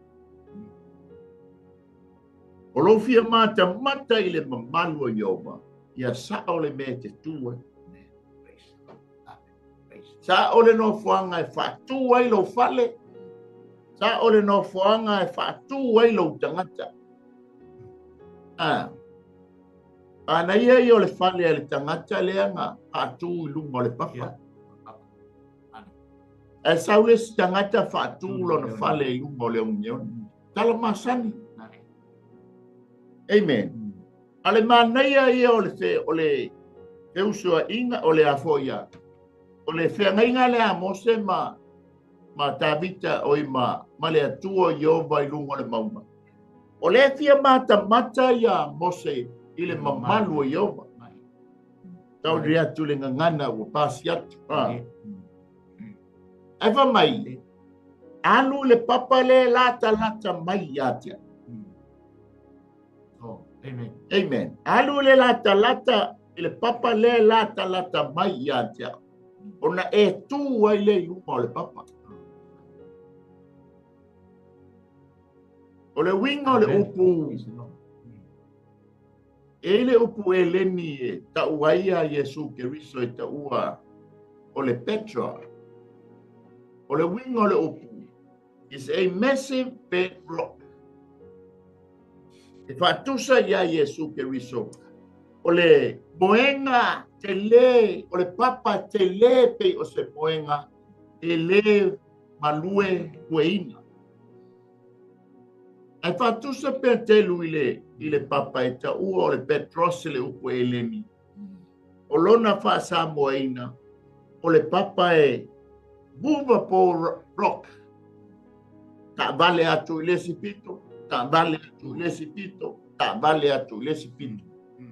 O lou fia matamata i le mamalu o Ieova, ia sa'o le mea e te tū ai. Sa'o le nofoaga e faatū ai lou fale, sa'o le nofoaga e faatū ai lou tagata. A. Ana ia ia o le fale a le tagata lea na faatū i luga o le papa. Ae sau le isi tagata faatū lona fale i luga o le oneone. Tala masani. Amen. A le manaia ia o le fe, o le feusuaʻiga o le afoia. O le feagaiga lea a Mose ma Tavita oi ma le Atua Ieova i luga o le mauga. O le fia matamata ia Mose i le mamalu o Ieova. Tau le atu le gagana ua pasi atu. Ae fai mai, alu le papa le latalata mai ia te au. Oh, amen. Amen. Alu le latalata i le papa le latalata mai ia te au. Ona e tū ai le i luga o le papa. O le uiga o le upu e le upu Eleni e ta'u ai ia Iesu Keriso e ta'ua o le Petra. O le uiga o le upu is a massive bedrock. E fa'atusa ia Iesu Keriso. O le moega telē, o le papa telē pei o se moega e lē malue pueina. Ae fa'atusa pea telu i le papa e ta'ua o le Petros le upu Eleni. O lona fa'asamoaina o le papa e movable rock. Ta'avale atu i le isi pito, ta'avale atu i le isi pito, ta'avale atu i le isi pito.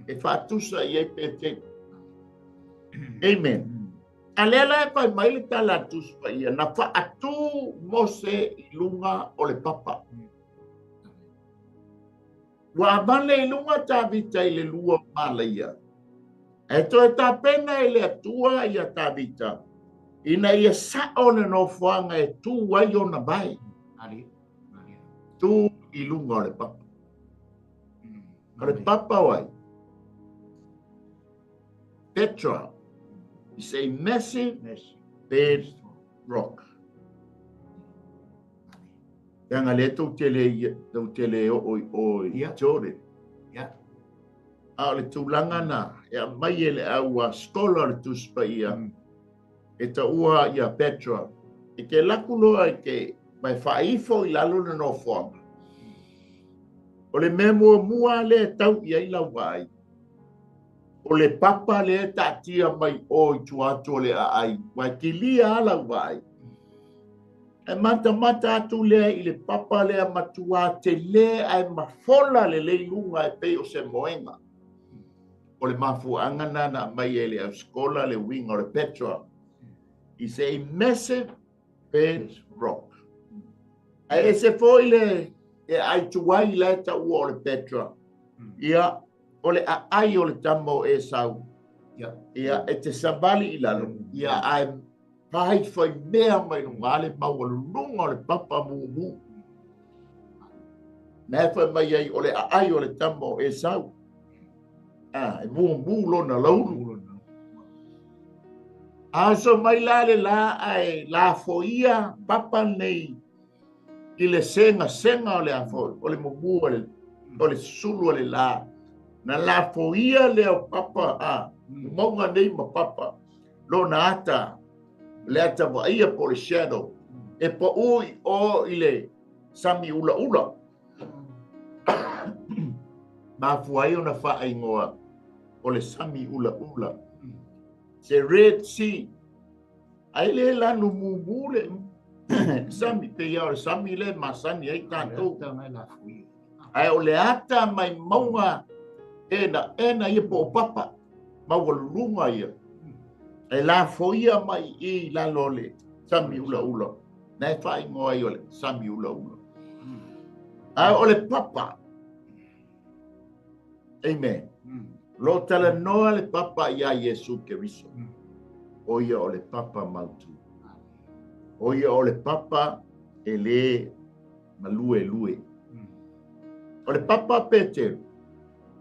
E fa'atusa i ai pea telu. Amen. A lea la e fai mai le tala a Tusi Paia, na fa'atū Mose i luga o le papa. Ua avale i luga Tavita i le lua o malaia. E toe tapena e le Atua ia Tavita, ina ia sa'o le nofoaga e tū ai ona vae. Tū i luga o le papa. O le papa o ai? Petra is a massive bed rock. Leaga lea tou te le oo i o i Jordan. A o le tulaga na e aumai e le au a skola o le Tusi Paia e ta'ua ia Petra. E te laku loa i te mai faaifo i lalo le nofoaga. O le mea muamua lea e tau i ai lau vaai. O le papa lea e taatia mai o i tua atu o le aai. Ua e kilia a lau vaai. E matamata atu lea i le papa lea matuā telē ae mafola lelei luga e pei o se moega. O le mafuaaga na na aumai e le ausikola le uiga o le Petra. Is a massive bed rock. Ae ese foi le e ai tuai la e ta'ua o le Petra. Ia, o le aai o le tama o Esau. Ia, e te savali i lalo. Ia, ae pai fai mea mai luga le maualuluga o le papa mumu. Mea fai mai ai o le aai o le tama o Esau. Ah, e mumu lona laulu. A so mai la le la ae la foia papa nei i le sega sega o le afo o le mumu o le sulu o le la. Na la foia le o papa a mauga nei ma papa lona ata Le ata vaaia po o le shadow e paʻu i o i le sami ulaula. Mafua ai ona faaigoa o le sami ulaula. Se Red Sea. Ae le lanu mumu le sami pe ia o le sami le masani ai tatou. Ae o le ata mai mauga ena ena ia po o papa maualuluga ia. E lafoia mai i lalo o le sami ulaula. Na e faaigoa ai o le sami ulaula. Ae o le papa. Amen. Lo talanoa le papa iā Iesu Keriso. O ia o le papa mautū. O ia o le papa e lē maluelue. O le papa Peteru.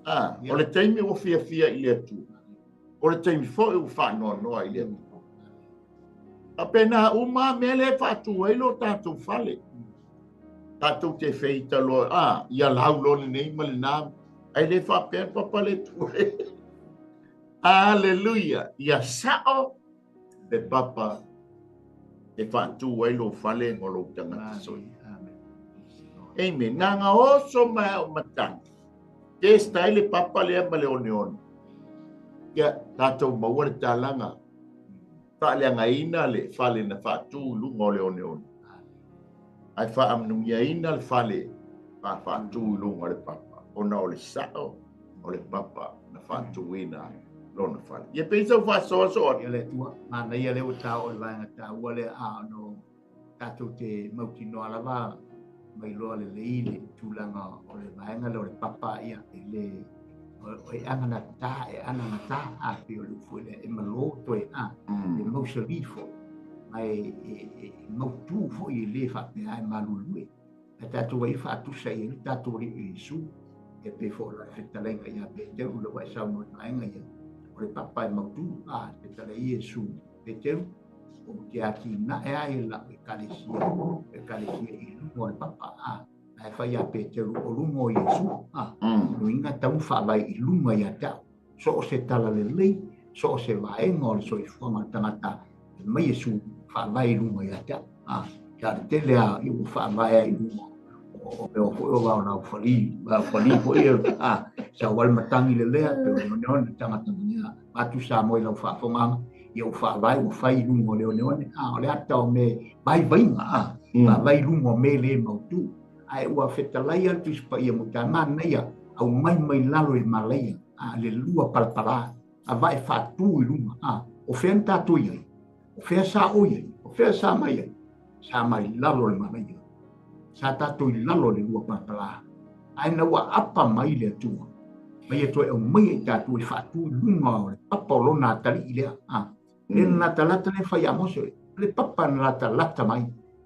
A, o le taimi ua fiafia i le Atua. O le taimi foi ua faanoanoa i le Atua. Faapena uma mea lea e faatū ai lo tatou fale. Tatou te feita loa, a, ia lau loa lenei ma lenā, ae le faapea le papa le Atua. Aleluia! Ia sao le papa e faatū ai lou fale ma lou tagata soifua. Amen. Na gaoso mai au matagi. Test ai le papa lea ma le oneone. Ia, tatou maua le talaga. Faaleagaina le fale na faatū i luga o le oneone. Ae faamanuiaina le fale na faatū i luga o le papa. Ona o le sao o le papa na faatūina lona fale. Ia pei sau faasoasoa. Ia le Atua, manaia lea ua taoo i le vaega taua lea, a ono tatou te mautinoa lava mai loa lelei le tulaga o le vaega lea o le papa, ia e le o e agatā, e anagata a pei o le upu foi lea e malo toe a e mausali foi ma e mautū foi, e le faapea e maluelue. Ae tatou ai faatusa i ai le tatou Alii o Iesu, e pei foi o le fetalaiga ia Peteru le ua e saunoa i vaega ia o le papa e mautū, a fetalai Iesu Peteru, ou te atinae ai lau ekalesia, ekalesia i luga o le papa, a ae fai ia Peteru o luga o Iesu, a luiga tau faavae i luga ia te au so o se tala lelei, so o se vaega o le soifuaga o le tagata e mai Iesu faavae i luga ia te au. A ia le tele a i ua faavae ai i luga o mea foi o vao lau fali, lau fali foi a sa wale matangi le lea pe o le oneone tagata ia atu sa moi lau faafogaga ia ua faavae ua fai i luga o le oneone, a o le ata o me vaivaiga a faavae i luga o me le mautū. Ae ua fetalai a le Tusi Paia mo ta manaia au mai mai lalo i malaia a le lua palapala a vae faatū i luga, a o fea na tatou i ai, o fea sa o i ai, o fea sa mai ai, sa mai lalo le malaia, sa tatou i lalo le lua palapala, ae na ua apa mai le Atua mai e toe aumai i tatou e faatū i luga o le papa o lona atalii lea, a le latalata le fai a Mose, le papa na latalata mai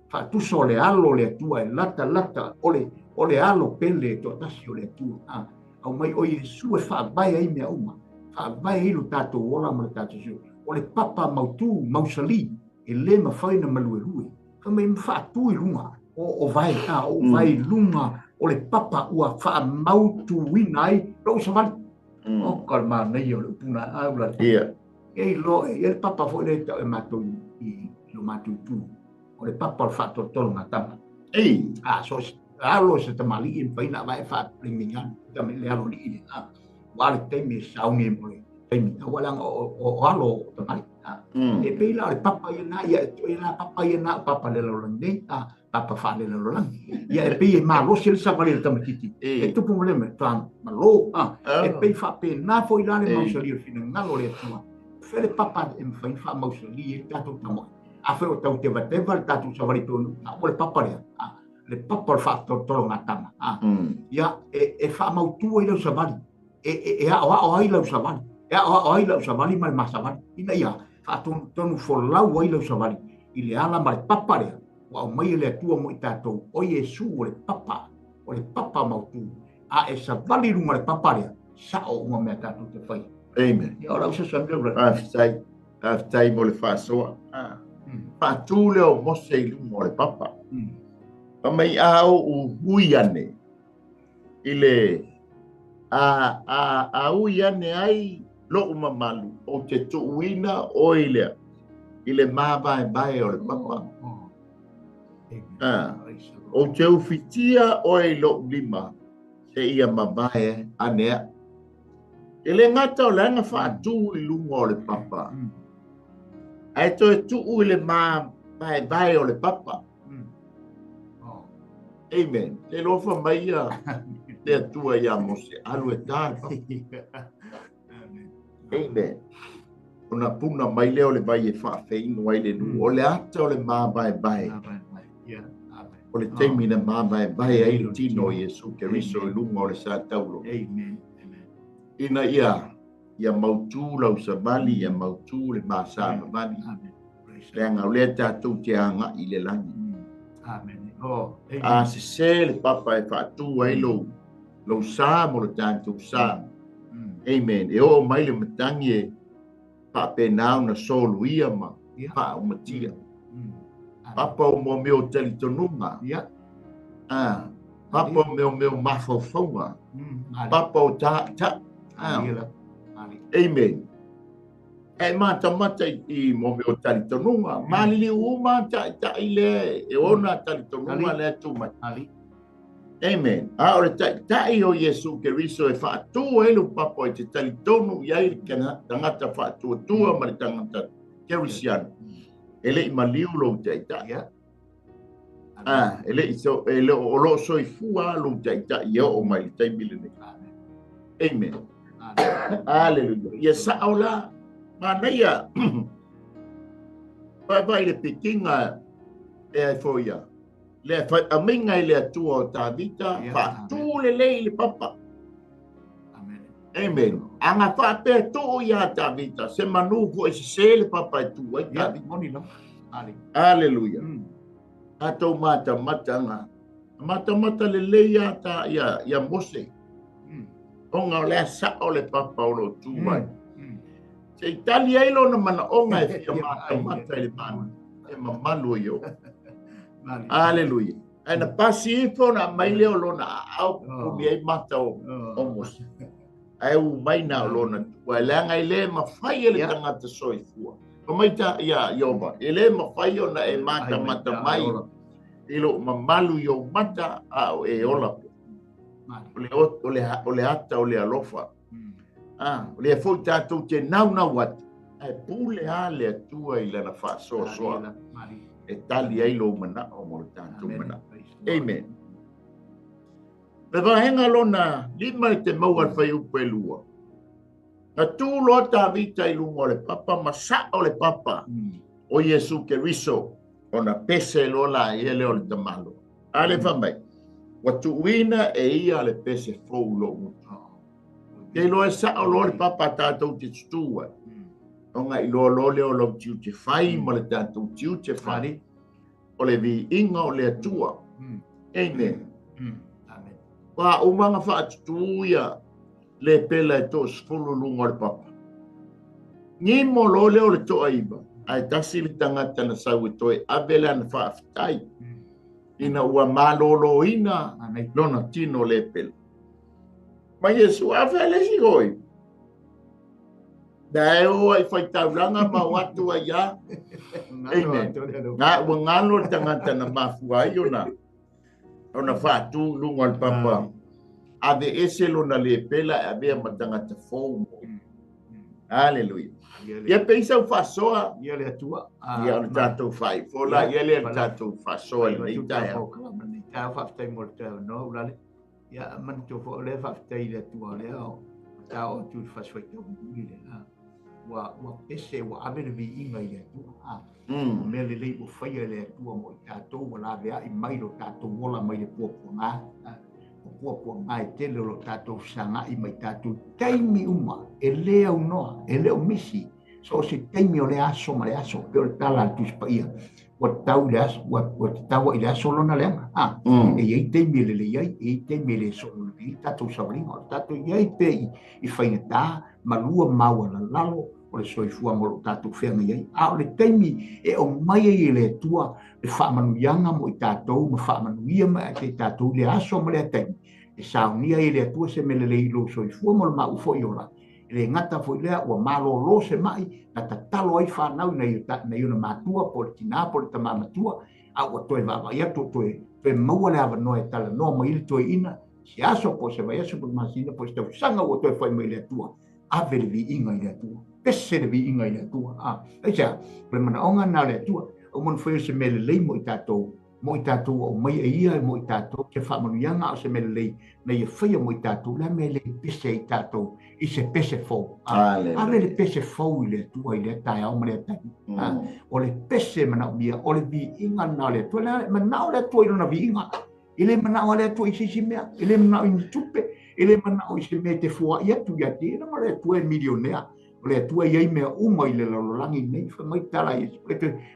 faatusa o le alo o le Atua e latalata o le alo pele e toatasi o le Atua, a au mai o Iesu e faavae ai mea uma, faavae ai lo tatou ola ma le tatou soifua. O le papa mautū mausali e lē mafai na maluelue fai mai ma faatū i luga o vae, a o vae i luga o le papa ua faamautuina ai lou savali. O ka le manaia o le upu na au la. E iloa e le papa foi le tau e matou i lo matou tu o le papa o le faatolotologa tama. Ei. A so alo se tamalii e mafai na vae faalimiga tama le alo lii le a ua le taimi e sauni mo le taimi aua leaga o alo o tamalii a e pei la o le papa ia na ia e la papa ia na papa le lalolagi nei a papa faalelalolagi ia e pei e malosi le savali le tamatiti e tupu ma le mea toa malo a e pei faapena foi la le mausali o le finagalo o le Atua fe le papa e mafai faamausali ai le tatou tamoe a foi o tau tevateva le tatou savali pe o le papa lea a le papa o le faatolotologa tama a ia e faamautu ai lau savali e aoao ai lau savali e aoao ai lau savali ma le masavali ina ia faatonutonu folau ai lau savali i le ala ma le papa lea ua aumai e le Atua mo i tatou o Iesu o le papa, o le papa mautū a e savali i luga o le papa lea sao uma mea tatou te fai. Amen. Ia o lau fesoasoani lea. Faafetai. Faafetai mo le faasoa. Faatū lea o Mose i luga o le papa. Fa mai a ou hui ane i le a ui ane ai lou mamalu ou te tuuina oe lea. I le mavaevae o le papa. Ou te ufitia oe i lou lima seia mavae ane aʻu. E le gata o le aga faatū i luga o le papa, ae toe tuu i le mavaevae o le papa. Amen. Te alofa mai ia le Atua iā Mose, alu e tā le papa. Amen. Ona puna mai lea o le vai e faafeinu ai le nuu. O le ata o le mavaevae. O le taimi na mavaevae ai le tino o Iesu Keriso i luga o le sa taulo. Ina ia ia mautū lau savali, ia mautū le masavavali. Leaga o lea tatou te agai i le lagi. A sesē le papa e faatū ai lou lou sa mo le tatou sa. Amen. E oo mai le matagi e faapena ona soluia ma faaumatia. Papa o mo mea o talitonuga. Papa o mea o mea o mafaufauga. Papa o ta'ata'i. Amen. E matamata i mo mea o talitonuga. Maliliu uma ta'ita'i lea e ona talitonuga lea tu mai. Amen. A o le ta'ita'i o Iesu Keriso e faatū ai le papa i te talitonu i ai le tagata faatuatua ma le tagata kerisiano. E le'i maliu lou ta'ita'i. E le'i so, e le o loo soifua lou ta'ita'i e oo mai le taimi lenei. Amen. Aleluia. Ia sa'o la manaia vaivai le pikiga e ai foi ia. Le aumaiga i le Atua o Tavita, faatū lelei i le papa. Amen. Aga faapea tuu iā Tavita, se manu fo'i sesē le papa e tū ai Tavita. Aleluia. Tatou matamata aga. Matamata lelei ia ta ia ia Mose. Ona o le a sa'o le papa o loo tū ai. Se i tali ai lona manaʻoga e fia matamata i le mana e mamalu o Ieova. Aleluia. Ae na pasi ifo na aumai lea o lona aao pupuni ai mata o, o Mose. Ae u mai na o lona tua. Leaga e le mafai e le tagata soifua. Fa mai ta ia Ieova, e le mafai ona e matamata mai i lou mamalu i ou mata a o e ola pea. O le, o le, o le ata o le alofa. O lea foi tatou te naunau atu, ae pule lava le Atua i lana faasoasoa e tali ai lou manao mo le tatou manao. Amen. Le vaega lona 5 i te maua le fuaiupu e 2. Na tu loa Tavita i luga o le papa ma sa'o le papa o Iesu Keriso ona pese loa laia lea o le tamaloa. A le fai mai, ua tuuina e ia le pese fou i lou gutu. Te iloa e sa'o loa le papa tatou te tutū ai. Ona iloa loa lea o lau tiute fai ma le tatou tiute fai. O le viiga o le Atua. Amen. Ua uma ona faatutū ia le pela e 30 luga o le papa. Gimo loa lea o le 9, ae tasi le tagata na sau e toe ave le ana faafetai ina ua malōlōina lona tino le pela. Ma Iesu ave le isi hoi. Na e o ai faitaulaga ma o atu ai ia. Amen. Nga ua galo le tagata na mafua ai ona ona faatū i luga o le papa. Ave ese lona lepela e avea ma tagata fou mo. Aleluia. Ia pe isa u faasoa. Ia le Atua. Ia o le tatou faaifo la ia le tatou faasoa i lenei taeao. Taeao faafetai mo le taeao ulale. Ia manatua foi o lea faafetai i le Atua o lea o tao atu i le fasifaitau mulimuli le ua ua pese ua ave le viiga i le Atua. O mea lelei ua faia e le Atua mo i tatou ua laveai mai lo tatou ola mai le puapuaga. O puapuaga e tele o lo tatou fesagai mai tatou taimi uma e le aunoa, e le o misi. So o se taimi o le aso ma le aso, pe o le tala a le Tusi Paia, ua tatau i le aso, ua tatau i le aso lona leaga. E i ai taimi e lelei ai, e i ai taimi e le solo lelei ai tatou savaliga. O le tatou i ai pe i faigata, malua maualalalo o le soifuaga o lo o tatou feagai ai. A o le taimi e aumai ai e le Atua le faamanuiaga mo i tatou ma faamanuia mai ai tatou i le aso ma lea taimi, e saunia ai e le Atua se mea lelei i lou soifua ma lo maua foi ola. E le gata foi i lea, ua malōlō se maʻi na tatalo ai fanau i nai ona matua po o le tinā po o le tamā matua, a ua toe vaavaai atu ua toe toe maua le avanoa e talanoa mai ai le toeaina se aso po o se vaiaso po o le masina po o se tausaga ua toe whai mai le Atua. Ave le viiga i le Atua. Pese le viiga i le Atua. Aisea, o le manaoga lena o le Atua. Aua ne i faia se mea lelei mo i tatou, mo i tatou ua aumai e ia mo i tatou se faamanuiaga a o se mea lelei na ia faia mo i tatou, le a mea e le pese ai tatou i se pese fou. Ave le pese fou i le Atua i lea taeao ma lea taimi. O le pese manaomia, o le viiga lena o le Atua. Le manao le Atua i lona viiga. E le manao le Atua i se isi mea, e le manao i ni tupe, e le manao i se mea e te foai atu ia te ia, leaga o le Atua e milionea. O le Atua e i ai mea uma i le lalolagi nei. Fai mai tala i e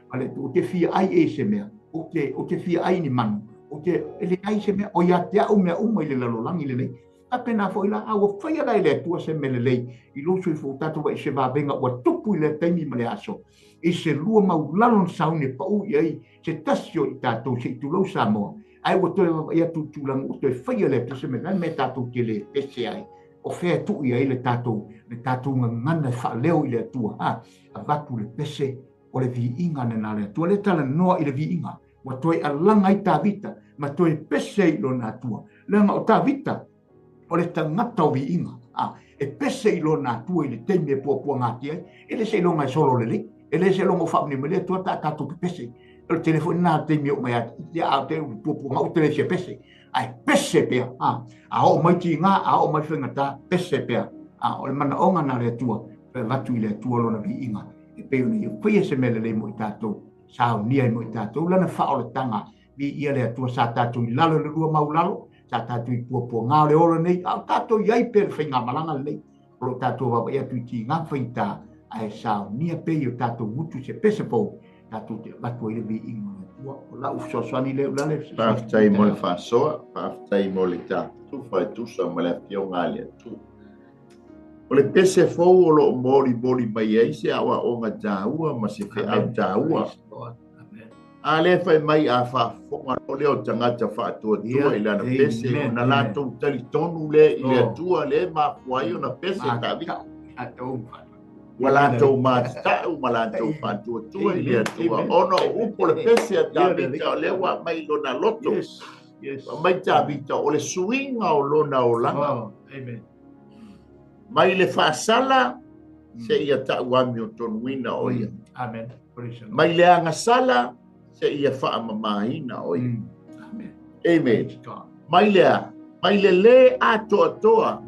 a le Atua, ou te fia ai e i se mea, ou te fia ai ni manu, ou te, e leai se mea, o ia te au mea uma i le lalolagi lenei. Faapena foi la, a ua faia la e le Atua se mea lelei i lou soifua, ua tatou vaai i se vavega ua tupu i lea taimi ma le aso, i se lua maulalo na sauni e pau i ai se tasi o i tatou se i tulou Samoa, ae ua toe vaavaai atu i le tulaga ua toe faia e le Atua se mea lelei, mea tatou te le pese ai, o fea e tuu i ai le tatou, le tatou gagana e faaleo i le Atua, a, avatu le pese o le viiga lena a le Atua. Lea talanoa i le viiga, ua toe alaga ai Tavita ma toe pese ai i lona Atua. Leaga o Tavita, o le tagata o viiga, a, e pese i lona Atua i le taimi e puapuagatia ai, e le seiloga e solo lelei, e le seiloga o faamanino mai le Atua ta tatou pepese. O le tele foi lena taimi e oo mai ia a te puapuaga ou te le fia pese, ae pese pea, a, a oo mai tiga, a oo mai faigata, pese pea. A, o le manaoga na le Atua, e avatu i le Atua lona viiga, e pei ona ia faia se mea lelei mo i tatou, saunia ai mo i tatou lana faaolataga. Viia le Atua, sa tatou i lalo i le lua maulalo, sa tatou i puapuaga o le ola nei, a o tatou i ai pea le faigamalaga lenei. O lo o tatou vaavaai atu i tiga ma faigata, ae saunia pea i o tatou gutu se pese fou, tatou te avatu ai le viiga o le Atua. O lau fesoasoani lea, Ulalale. Faafetai mo le faasoa, faafetai mo le tatufa e tusa ma le Afioga a le Atua. O le pese fou o lo o molimoli mai ai se aoaoga taua ma se feau taua. A lea fai mai a faafofoga loa lea o tagata faatuatua i lana pese, ona latou talitonu lea i le Atua lea e mafua ai ona pese Tavita. Ua latou matatau ma latou faatuatua i le Atua ona o upu o le pese a Tavita o lea ua aumai i lona loto. Fai mai Tavita o le suiga o lona olaga. Mai le faasala seia ta'u amiotonuina o ia. Amen. Mai le agasala seia faamamaina o ia. Amen. Amen. Mai le a? Mai le lē atoatoa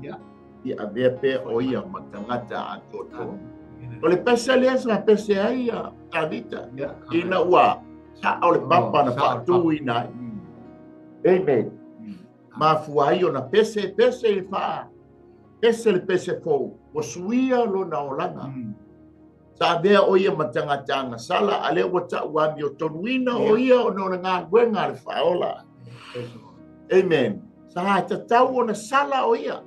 ia avea pea o ia ma tagata atoatoa. O le pese lea sa pese ai ia Tavita ina ua sa'o le papa na faatuina ai. Amen. Mafua ai ona pese, pese i le faa, pese le pese fou, ua suia lona olaga. Sa avea o ia ma tagata agasala, a lea ua ta'u amiotonuina o ia ona o le galuega a le Faaola. Amen. Sa tatau ona sala o ia.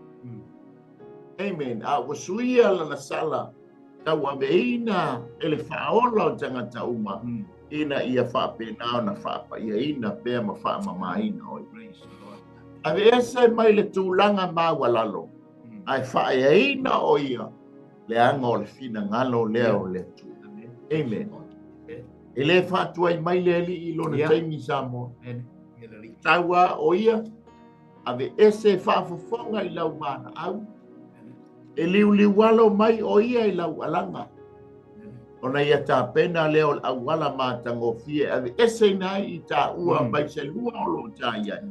Amen. A ua suia lana sala, tauaveina e le Faaola o tagata uma, ina ia faapena ona faapaiaina pea ma faamamaina o ia. Aveese mai le tulaga maualalo, ae faaeaina o ia leaga o le finagalo lea o le Atua. Amen. E le faatuai mai le Alii i lona taimi Samoa. Tau a o ia, aveese faafofoga i lau valaau, e liuliualo mai o ia i lau alaga, ona ia tapena lea o le auala matagofie e aveeseina ai i taua mai se lua o lo o ta i ai.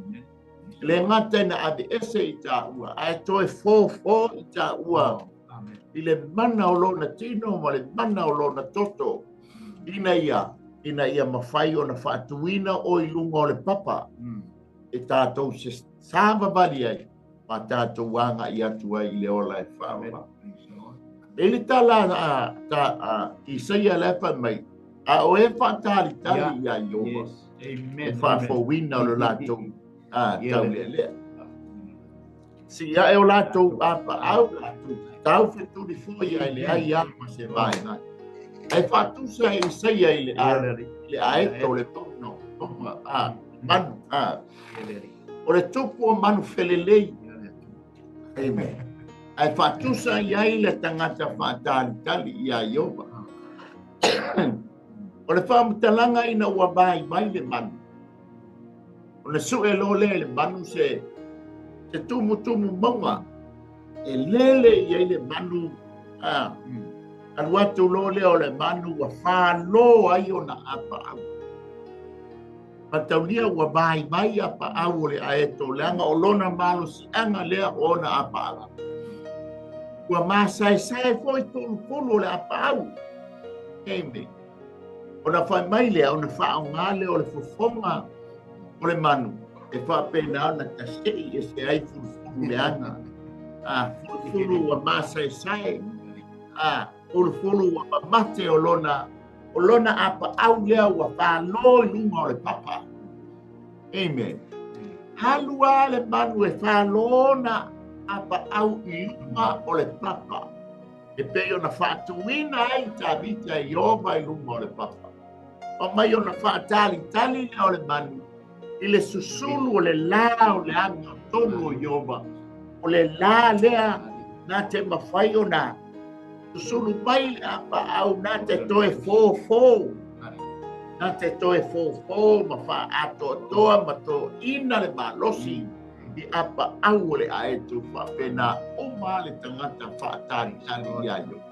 E le gata ina aveese i taua, ae toe fofo i taua i le mana o lona tino ma le mana o lona toto, ina ia, ina ia mafai ona faatuina oe i luga o le papa e tatou se savavali ai ma tatou agai atu ai i le ola e faaola. E le tala a, ta, a Isaia la e fai mai, a o e faatalitali iā Ieova, e faafouina o le latou taulealea. Sii ae o latou apaau, latou tau fetuli foi ae leai lava ma se vaega. Ae faatusa e Isaia i le i le aeto o le pono, a, manu, a. O le tupu o manu felelei. Amen. Ae faatusa i ai le tagata faatalitali iā Ieova. O le faamatalaga ina ua vaivai le manu, ona sue loa lea e le manu se tumutumu mauga e lele i ai le manu, alu atu loa lea o le manu ua falo ai ona apaau. Mataulia ua vaivai apaau o le aeto, leaga o lona malosiaga lea o ona apaau. Ua masaesae foi pulupulu o le apaau. Amen. Ona fai mai lea, ona faaaoga lea o le fofoga o le manu, e faapena ona tasei ese ai fulufulu leaga. Fulufulu ua masaesae, fulufulu ua mamate o lona apaau lea ua falo i luga o le papa. Amen. Alu lava le manu e falo ona apaau i luga o le papa. E pei ona faatuina ai Tavita e Ieova i luga o le papa. O mai ona faatalitali lea o le manu i le susulu o le la o le amiotonu o Ieova. O le la lea na te mafai ona susulu mai le apaau na te toe fofo. Na te toe fofo ma faatoatoa ma toina le malosi i apaau o le aeto faapena uma le tagata faatalitali iā Ieova.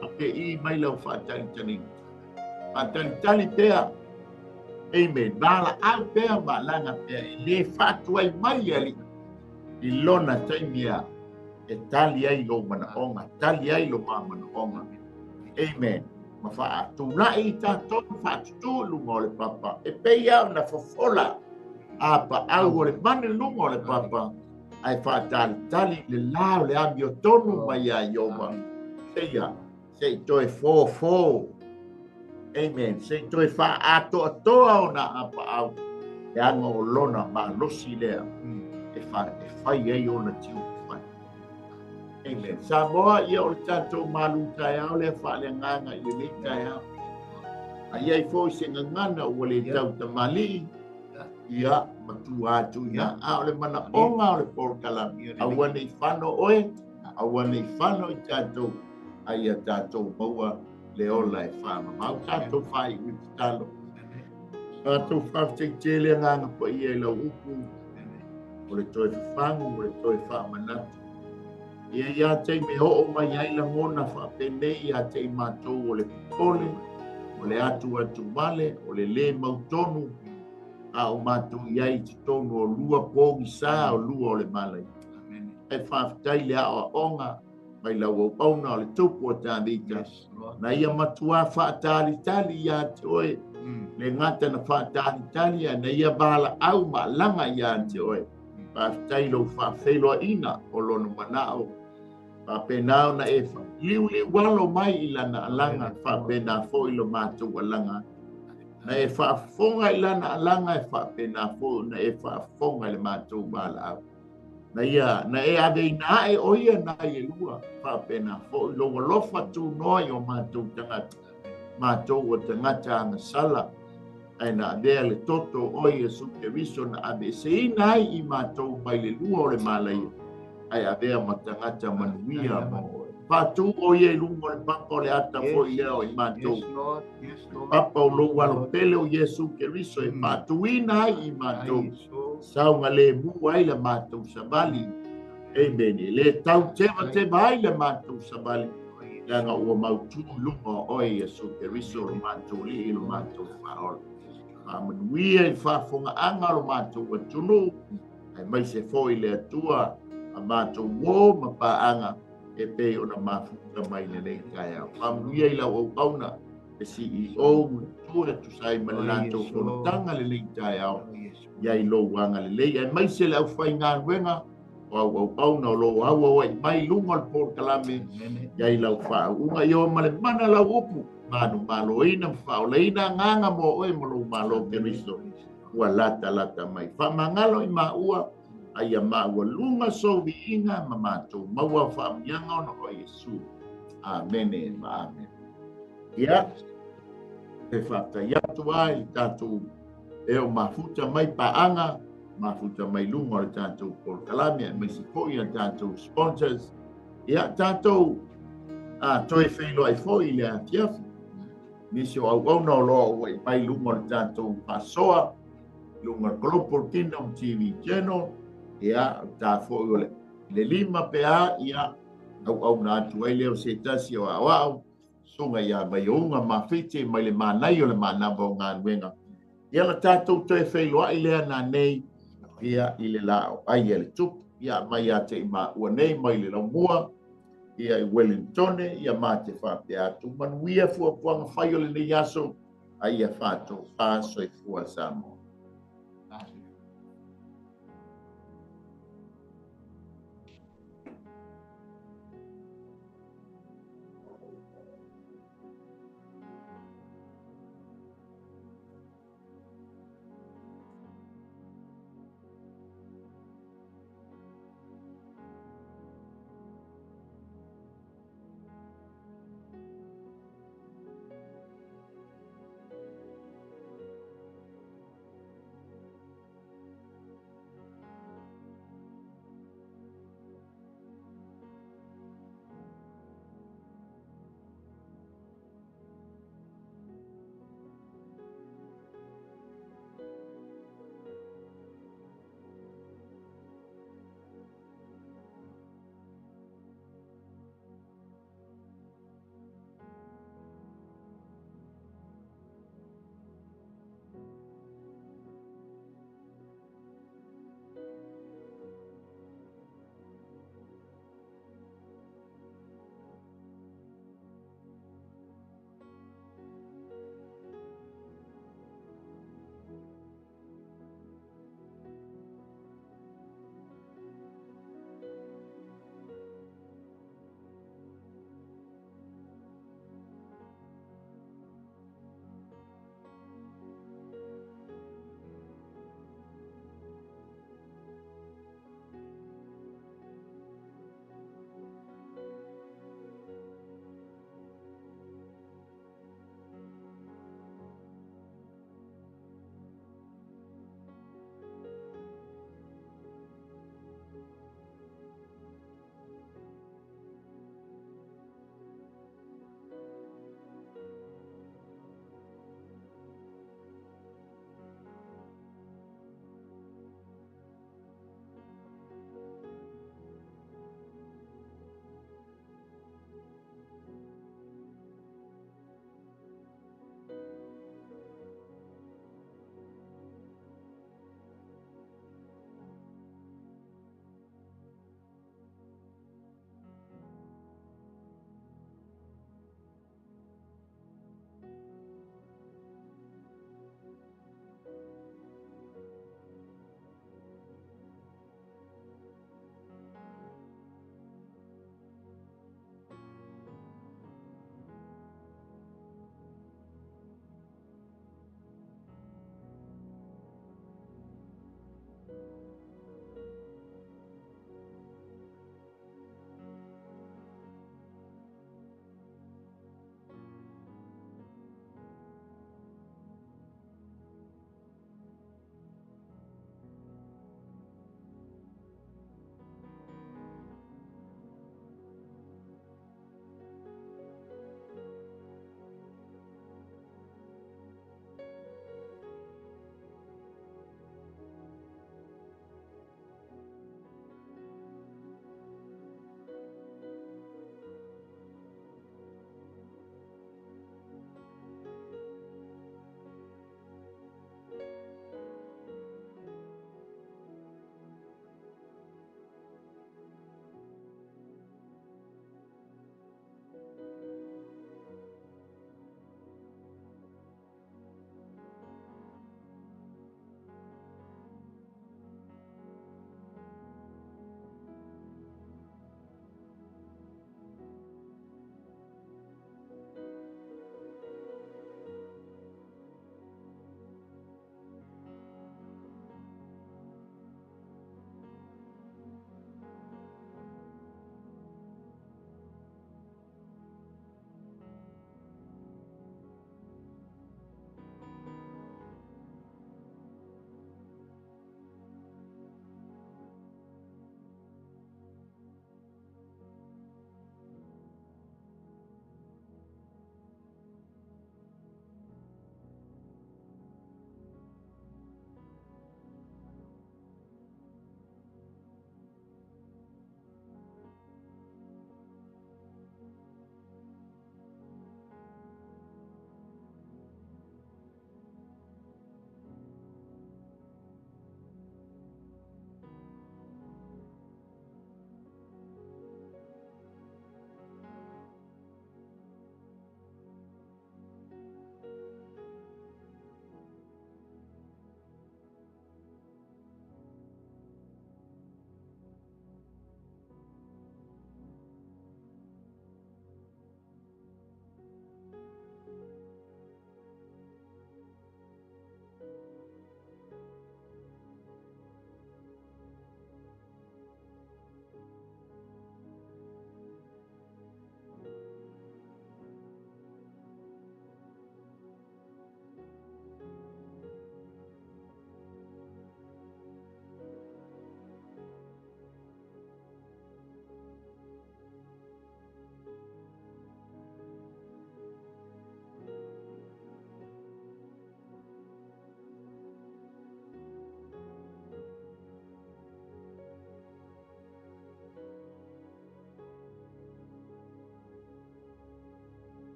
Faapei mai lau faatalitaliga. Faatalitali pea. Amen. Valaau pea ma alaga pea e le faatuai mai le Alii i lona taimi e tali ai lou manaoga, tali ai lo manaoga. Amen. Ma faatulai i tatou faatutu i luga o le papa. E pei lava ona fofola apaau o le manu i luga o le papa, ae faatalitali i le la o le amiotonu mai iā Ieova. Seia, se i toe fofo. Amen. Se i toe faaatoatoa ona apaau, leaga o lona malosi lea e fai ai ona tiute fai. Amen. Samoa, ia o le tatou malu taeao lea faaleagaga i lenei taeao. A i ai foi se gagana ua le tautamalii, ia matua atu ia, a o le manaoga o le polokalame, aua nei fano oe, aua nei fano i tatou, a ia tatou maua le ola e faamamau. Tatou faaiu i tatalo. Tatou faafetai le agaga paia i lau upu, o le toe fafagu, o le toe faamanatu. Ia ia te me oo mai ai lagona faapenei ia te i matou o le popole, o le atu atu vale, o le le mautonu, a o matou i ai i totonu o lua pogisa o lua o le malai. E faafetai le aoaoga mai lau auauna o le tupu o Tavita. Na ia matua faatalitali ia te oe, le gata na faatalitali a na ia valaau ma alaga ia te oe. Faafetai lou faafeiloaiga o lona manao. Faapena ona e liuliualo mai i lana alaga, faapena foi lo matou alaga. Na e faafofoga i lana alaga, e faapena foi ona e faafofoga i le matou valaau. Na ia na e aveina ae o ia nai e lua, faapena foi lou alofa tunoa i o matou tagata, matou o tagata agasala, ae na avea le toto o Iesu Keriso na aveeseina ai i matou mai le lua o le malaia, ae avea ma tagata manuia mo oe. Faatu o ia i luga o le papa o le ata foi lea o i matou. Papa o lou alopele o Iesu Keriso e faatuina ai i matou. Saoga lemu ai le matou savali. Amen. E le tau tevateva ai le matou savali. Leaga ua mautu i luga o oe Iesu Keriso lo matou alii lo matou faaola. Faamanuia i le faafogaaga o lo matou atunuu, aemaise foi le Atua a matou uo ma paaga e pei ona mafuta mai lenei taeao. Faamanuia i lau auauna le CEO ma le Atua e tusa ai ma le latou fonotaga lenei taeao, ia i lou agalelei, aemaise le aufaigaluega o au auauna o loo auauai mai luga o le polokalame, ia i lau faauuga, ia o ma le mana lau upu, manumaloina ma faaolaina agaga mo oe ma lou malo Keriso, ua lata lata mai. Faamagalo i maua, aia maua luga sou viiga ma matou maua faamanuiaga ona o Iesu. Amene ma amene. Ia, e faafetai atu ai i tatou e o mafuta mai paaga. Mafuta mai luga o le tatou polokalame aemaise foi a tatou sponsors. Ia, tatou toe feiloai foi i le afiafi. Nisi o auauna o lo o auai mai luga o le tatou faasoa, luga o le Global Kingdom TV Channel, ia, o ta foi o le 5 pe a, ia, auauna atu ai lea o se tasi o aoao, susuga ia Vaiouga Mafiti mai le manaia o le manava o galuega. Ia na tatou toe feiloai lea nanei, ia, i le la o ai a le tupu, ia, mai ia te i maua nei mai le laumua, ia i Wellingtone, ia mā te faapea atu manuia fuafuaga fai o lenei aso, a ia faatofā soifua Samoa.